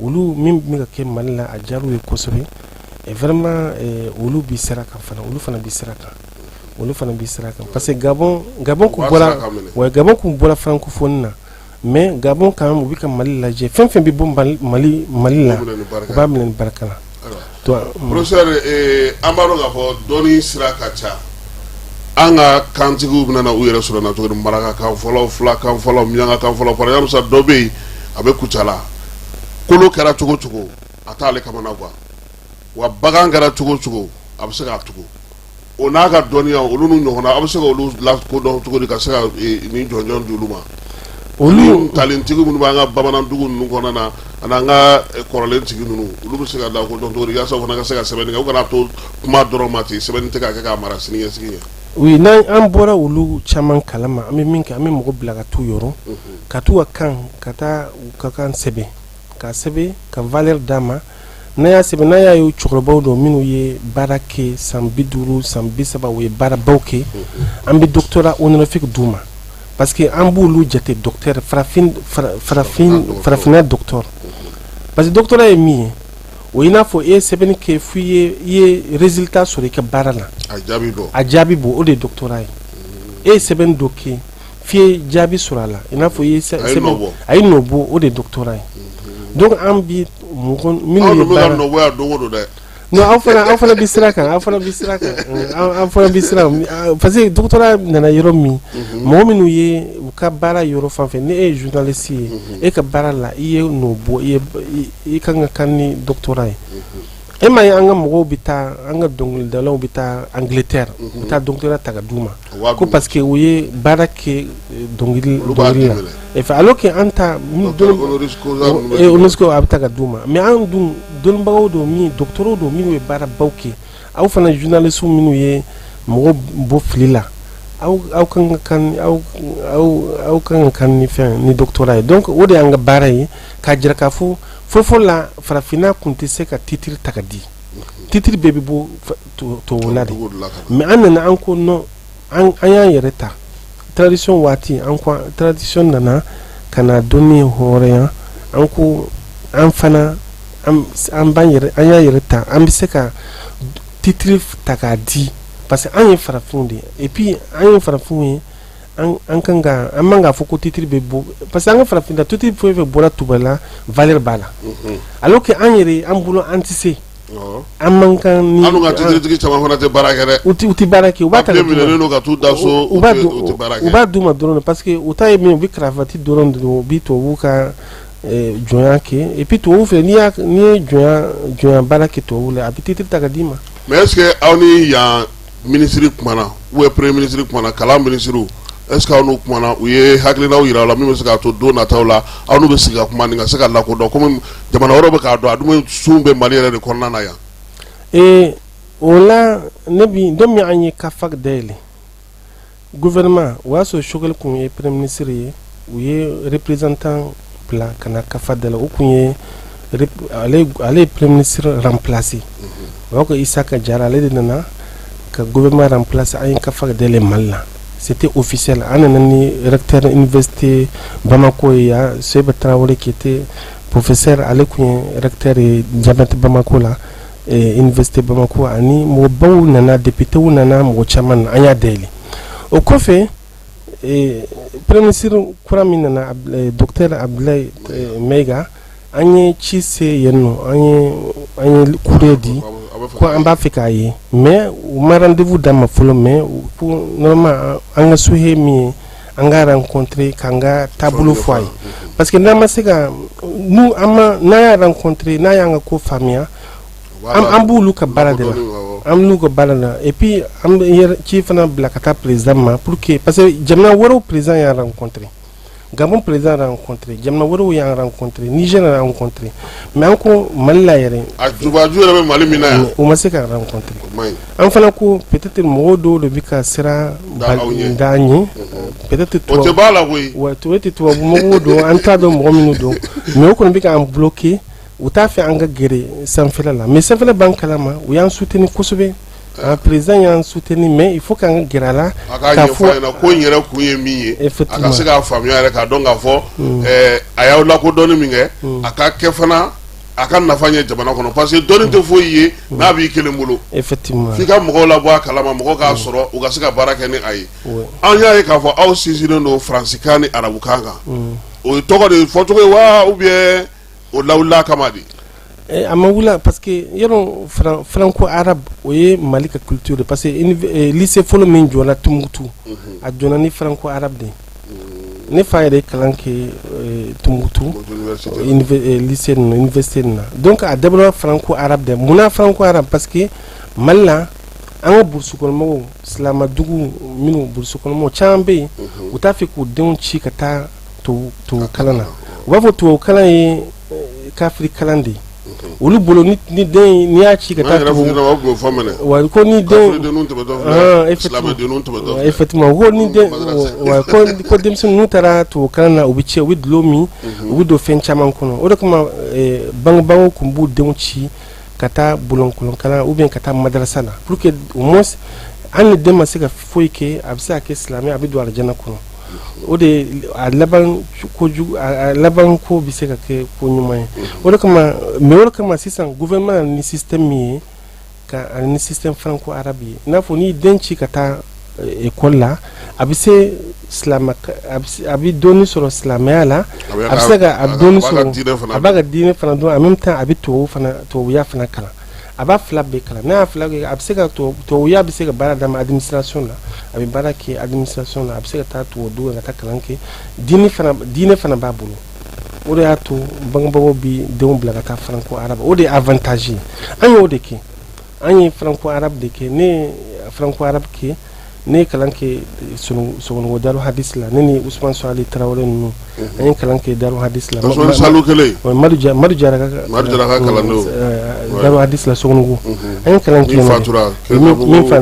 Olu min bɛ ka kɛ Mali la, a diyara u ye kosɛbɛ. Et vraiment olu bi sira kan fana, olu fana bi sira kan, olu fana bi sira kan parce que Gabon kun bɔra, ouais, Gabon kun bɔra francophonie na, mais Gabon quand même u bɛ ka Mali lajɛ. Fɛn fɛn bɛ bɔ Mali la, u b'a minɛ ni barika la. Professeur, an b'a dɔn k'a fɔ dɔnni sira ka ca. An ka kantigiw bɛna na u yɛrɛ sɔrɔ na cogo di? Marakakan fɔlɔ, fulakan fɔlɔ, miyankakan fɔlɔ, par exemple sa, dɔ bɛ yen a bɛ Kucala, kolo kɛra cogo cogo a t'ale kamana gan, wa bagan kɛra cogo cogo a bɛ se k'a tugu. O n'a ka dɔnniya, olu n'u ɲɔgɔnna, a bɛ se ka olu lakodɔn cogo di ka se ka nin jɔnjɔn di olu ma? Olu talentigi minnu b'an ka bamanan dugu ninnu kɔnɔna na ani an ka kɔrɔlen tigi ninnu, olu bɛ se ka lakodɔn cogo di yaasa u fana ka se ka sɛbɛnni kɛ, u kana to kuma dɔrɔn ma ten, sɛbɛnni tɛ ka kɛ k'a mara siniɲɛsigi ɲɛ? Oui, n'an an bɔra olu caman kalama, an bɛ min kɛ, an bɛ mɔgɔ bila ka t'u yɔrɔ, ka t'u ka kan, ka taa u ka kan sɛbɛn, ka sɛbɛn ka valeur d'a ma. N'a y'a sɛbɛn, n'a y'a ye cɛkɔrɔbaw don minnu ye baara kɛ san 50, san 30, u ye baarabaw kɛ, an bɛ doctorat honorifique d'u ma parce que an b'olu jate docteur, farafin farafin farafinna docteur. Parce que doctorat ye min ye, o i n'a fɔ e ye sɛbɛnni kɛ f'i ye i ye résultat sɔrɔ i ka baara la. A jaabi bɔ. A jaabi bɔ, o de ye doctorat ye. E ye sɛbɛnni dɔ kɛ f'i ye jaabi sɔrɔ a la, i n'a fɔ i ye sɛbɛn, a ye nɔ bɔ, o de ye doctorat ye. Donc an bi mɔgɔ minnu ye baara nɔ bɔ yan don o don dɛ. Non, aw fana bi sira kan, aw fana bi sira kan, an fana bi sira kan parce que doctorat nana yɔrɔ min, mɔgɔ minnu ye u ka baara yɔrɔ fan fɛ, ni e ye journaliste ye, e ka baara la i ye nɔ bɔ, i ye i kan ka kan ni doctorat ye. E ma ye, an ka mɔgɔw bɛ taa, an ka dɔnkilidalaw bɛ taa Angleterre, u bɛ taa doctorat ta ka d'u ma ko parce que u ye baara kɛ dɔnkili la. Et alors que an ta honoris causa a bɛ ta ka d'u ma, mais an dun dɔnnibagaw don, min docteurs don, minnu ye baarabaw kɛ. Aw fana journalistes minnu ye mɔgɔ bɔ fili la, aw kan ka kan, aw kan ka kan ni fɛn ni doctorat ye. Donc o de y'an ka baara ye, k'a jira k'a fɔ fɔlɔfɔlɔ la, farafinna tun tɛ se ka titre ta ka di, titre bɛɛ bɛ bɔ tubabula de. Mais an nana, an ko non, an y'an yɛrɛ ta tradition waati, an ko tradition nana ka na dɔnni hɔrɔnya, an ko an fana an b'an yɛrɛ, an y'an yɛrɛ ta, an bɛ se ka titre ta k'a di parce que an ye farafinw de ye. Et puis an ye farafinw ye, an kan ka, an man k'a fɔ ko titre bɛ bɔ parce que an ka farafinna titre fɛn fɛn bɔra tubabula, valeur b'a la, alors que an yɛrɛ an bolo an tɛ se, an man kan ni. An ka titre caman fana tɛ baara kɛ dɛ. U tɛ baara kɛ, u b'a ta ka minɛnen don ka t'u da so. U b'a u b'a d'u ma dɔrɔn parce que u ta ye min ye, u bɛ cravate dɔrɔn de don, u bɛ tubabuw ka jɔnya kɛ. Et puis tubabuw fɛ, n'i ye jɔnya baara kɛ tubabuw la, a bɛ titre ta ka d'i ma. Mais est ce que aw ni yan minisiri kumana ou bien premier ministre kumana, kalan minisiriw, est ce que aw n'u kumana, u ye hakilinaw yira aw la min bɛ se k'a to don nataw la aw n'u bɛ sigi ka kuma nin ka se ka lakodɔn, komi jamana wɛrɛw bɛ k'a dɔn, a dun sun bɛ Mali yɛrɛ de kɔnɔna na yan? Ee, o la ne bi don min an ye CAFAG dayɛlɛ, gouvernement, o y'a sɔrɔ Choguel kun ye premier ministre ye, u ye représentant bila ka na CAFAG dayɛlɛ. O kun ye ale ye premier ministre remplacer, o b'a ko Isaka Jara, ale de nana ka ka gouvernement remplacer, an ye CAFAG dayɛlɛ Mali la. C'était officiel. An nana ni recteur université Bamako ye yan, Seba Traoré, qui était professeur, ale tun ye recteur ye Jamiat Bamako la, université Bamako, ani mɔgɔbaw nana, députéw nana, mɔgɔ caman na, an y'a dayɛlɛ. O kɔfɛ, premier ministre kura min nana, docteur Abdoulaye Maïga, an ye ci se yen nɔ, an ye courrier di ko an b'a fɛ k'a ye, mais u ma rendez-vous d'an ma fɔlɔ. Mais ko normalement an ka souhait min ye, an ka rencontrer k'an ka taabolo fɔ a ye, parce que n'an ma se ka nu an ma n'an y'a rencontrer, n'a y'an ka ko faamuya, an b'olu ka baara de la, an n'u ka baara la. Et puis an bɛ ci fana bila ka taa président ma pour que, parce que jamana wɛrɛw président y'an rencontrer, Gabon président rencontré, jamana wɛrɛw y'an rencontré, Niger y'a rencontré, mais an ko Mali la yɛrɛ. A jubaju yɛrɛ bɛ Mali min na yan. U ma se ka rencontré. An fana ko peut-être mɔgɔw dɔw de bɛ ka sira d'an ɲɛ, peut-être. O tɛ b'a la koyi. Wa peut-être tubabu mɔgɔw don, an t'a dɔn mɔgɔ minnu don, mais o kɔni bɛ k'an bloquer, u t'a fɛ an ka gɛrɛ sanfɛla la. Mais sanfɛla b'an kalama, u y'an soutenir kosɛbɛ. Un président y'an soutenir, mais il faut k'an ka gɛrɛ a la. A k'a ɲɛfɔ a ɲɛna ko in yɛrɛ kun ye min ye, a ka se k'a faamuya yɛrɛ, k'a dɔn k'a fɔ a y'aw lakodɔnni min kɛ, a ka kɛ fana a ka nafa ɲɛ jamana kɔnɔ, parce que dɔnni tɛ foyi ye n'a b'i kelen bolo. F'i ka mɔgɔw labɔ a kalama, mɔgɔw k'a sɔrɔ, u ka se ka baara kɛ ni a ye. An y'a ye k'a fɔ aw sinsinnen don faransikan ni arabukan kan. O ye tɔgɔ de fɔcogo ye wa, ou bien o lawulila kama de? A ma wula, parce que yɔrɔ franco arabe, o ye Mali ka culture de, parce que lycée fɔlɔ min jɔra Tumutu, a jɔna ni franco arabe de ye. Ne fa yɛrɛ ye kalan kɛ Tumutu lycée ninnu, université ninnu na. Donc a dabɔra franco arabe de. Munna franco arabe? Parce que Mali la, an ka burusi kɔnɔmɔgɔw, silamadugu minnu, burusi kɔnɔmɔgɔw caman bɛ yen, u t'a fɛ k'u denw ci ka taa tubabu kalan na. U b'a fɔ tubabu kalan ye kafiri kalan de ye olu bolo. Ni den, n'i y'a ci ka taa tubabu, wa ko ni den, effectivement, ko ni den, wa ko denmisɛnnin n'u taara tubabu kalan na, u bɛ ci, u bɛ dulɔ min, u bɛ don fɛn caman kɔnɔ. O de kama bangebagaw tun b'u denw ci ka taa bulonkolon kalan ou bien ka taa madarasa la, pour que au moins hali ni den ma se ka foyi kɛ, a bɛ se ka kɛ silamɛ, a bɛ don alijana kɔnɔ. O de a laban kojugu, a laban ko bɛ se ka kɛ ko ɲuman ye. O de kama, mais o de kama sisan gouvernement nana ni système min ye, ka ani ni système franco arabe ye, i n'a fɔ n'i den ci ka taa école la, a bɛ se silamɛ, a bɛ dɔɔni sɔrɔ silamɛya la, a bɛ se ka a bɛ dɔɔni sɔrɔ, a b'a ka diinɛ fana dɔn, en même temps a bɛ tubabu fana, tubabuya fana kalan. A b'a fila bɛɛ kalan. N'a y'a fila kɛ, a bɛ se ka tubabuya bɛ se ka baara d'a ma administration la, a bɛ baara kɛ administration la, a bɛ se ka taa tubabu dugu ka taa kalan kɛ, diinɛ fana b'a bolo. O de y'a to bangebagaw bi denw bila ka taa franco arabe. O de ye avantage ye. An y'o de kɛ, an ye franco arabe de kɛ. Ne ye franco arabe kɛ, ne ye kalan kɛ Sogonugu Daru Hadis la, ne ni Usman Sali Tarawele ninnu, an ye kalan kɛ Daru Hadis la. Usman Salu kelen. Madu Jara ka Madu Jara ka kalandenw. Daru Hadis la Sogonugu, an ye kalan kɛ. Min fatura. Min fa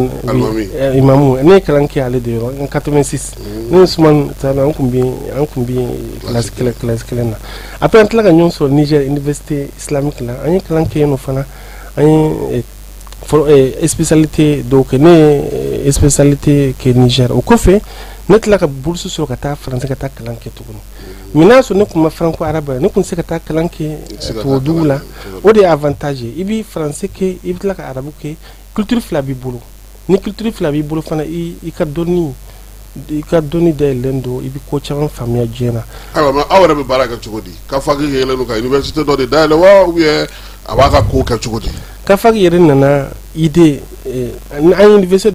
imamu, ne ye kalan kɛ ale de yɔrɔ en 86. Ne ni Usman Sali, an kun bi classe kelen na. Après an tila ka ɲɔgɔn sɔrɔ Niger, université islamique la, an ye kalan kɛ yen nɔ fana. An ye spécialité dɔw kɛ. Ne ye spécialité kɛ Niger. O kɔfɛ, ne tila ka bourse sɔrɔ ka taa France ka taa kalan kɛ tuguni. Mais n'a sɔrɔ ne tun ma franco arabe, ne tun tɛ se ka taa kalan kɛ tubabu dugu la. O de ye avantage ye. I bɛ français kɛ, i bɛ tila ka arabu kɛ, culture fila b'i bolo. Ni culture fila b'i bolo fana, i ka dɔnni dayɛlɛlen don, i bɛ ko caman faamuya diɲɛ na. Ayiwa, mais aw yɛrɛ bɛ baara kɛ cogo di? CAFAG yɛlɛlen don ka université dɔ de dayɛlɛ wa, ou bien a b'a ka ko kɛ cogo di? CAFAG yɛrɛ nana idée, an ye université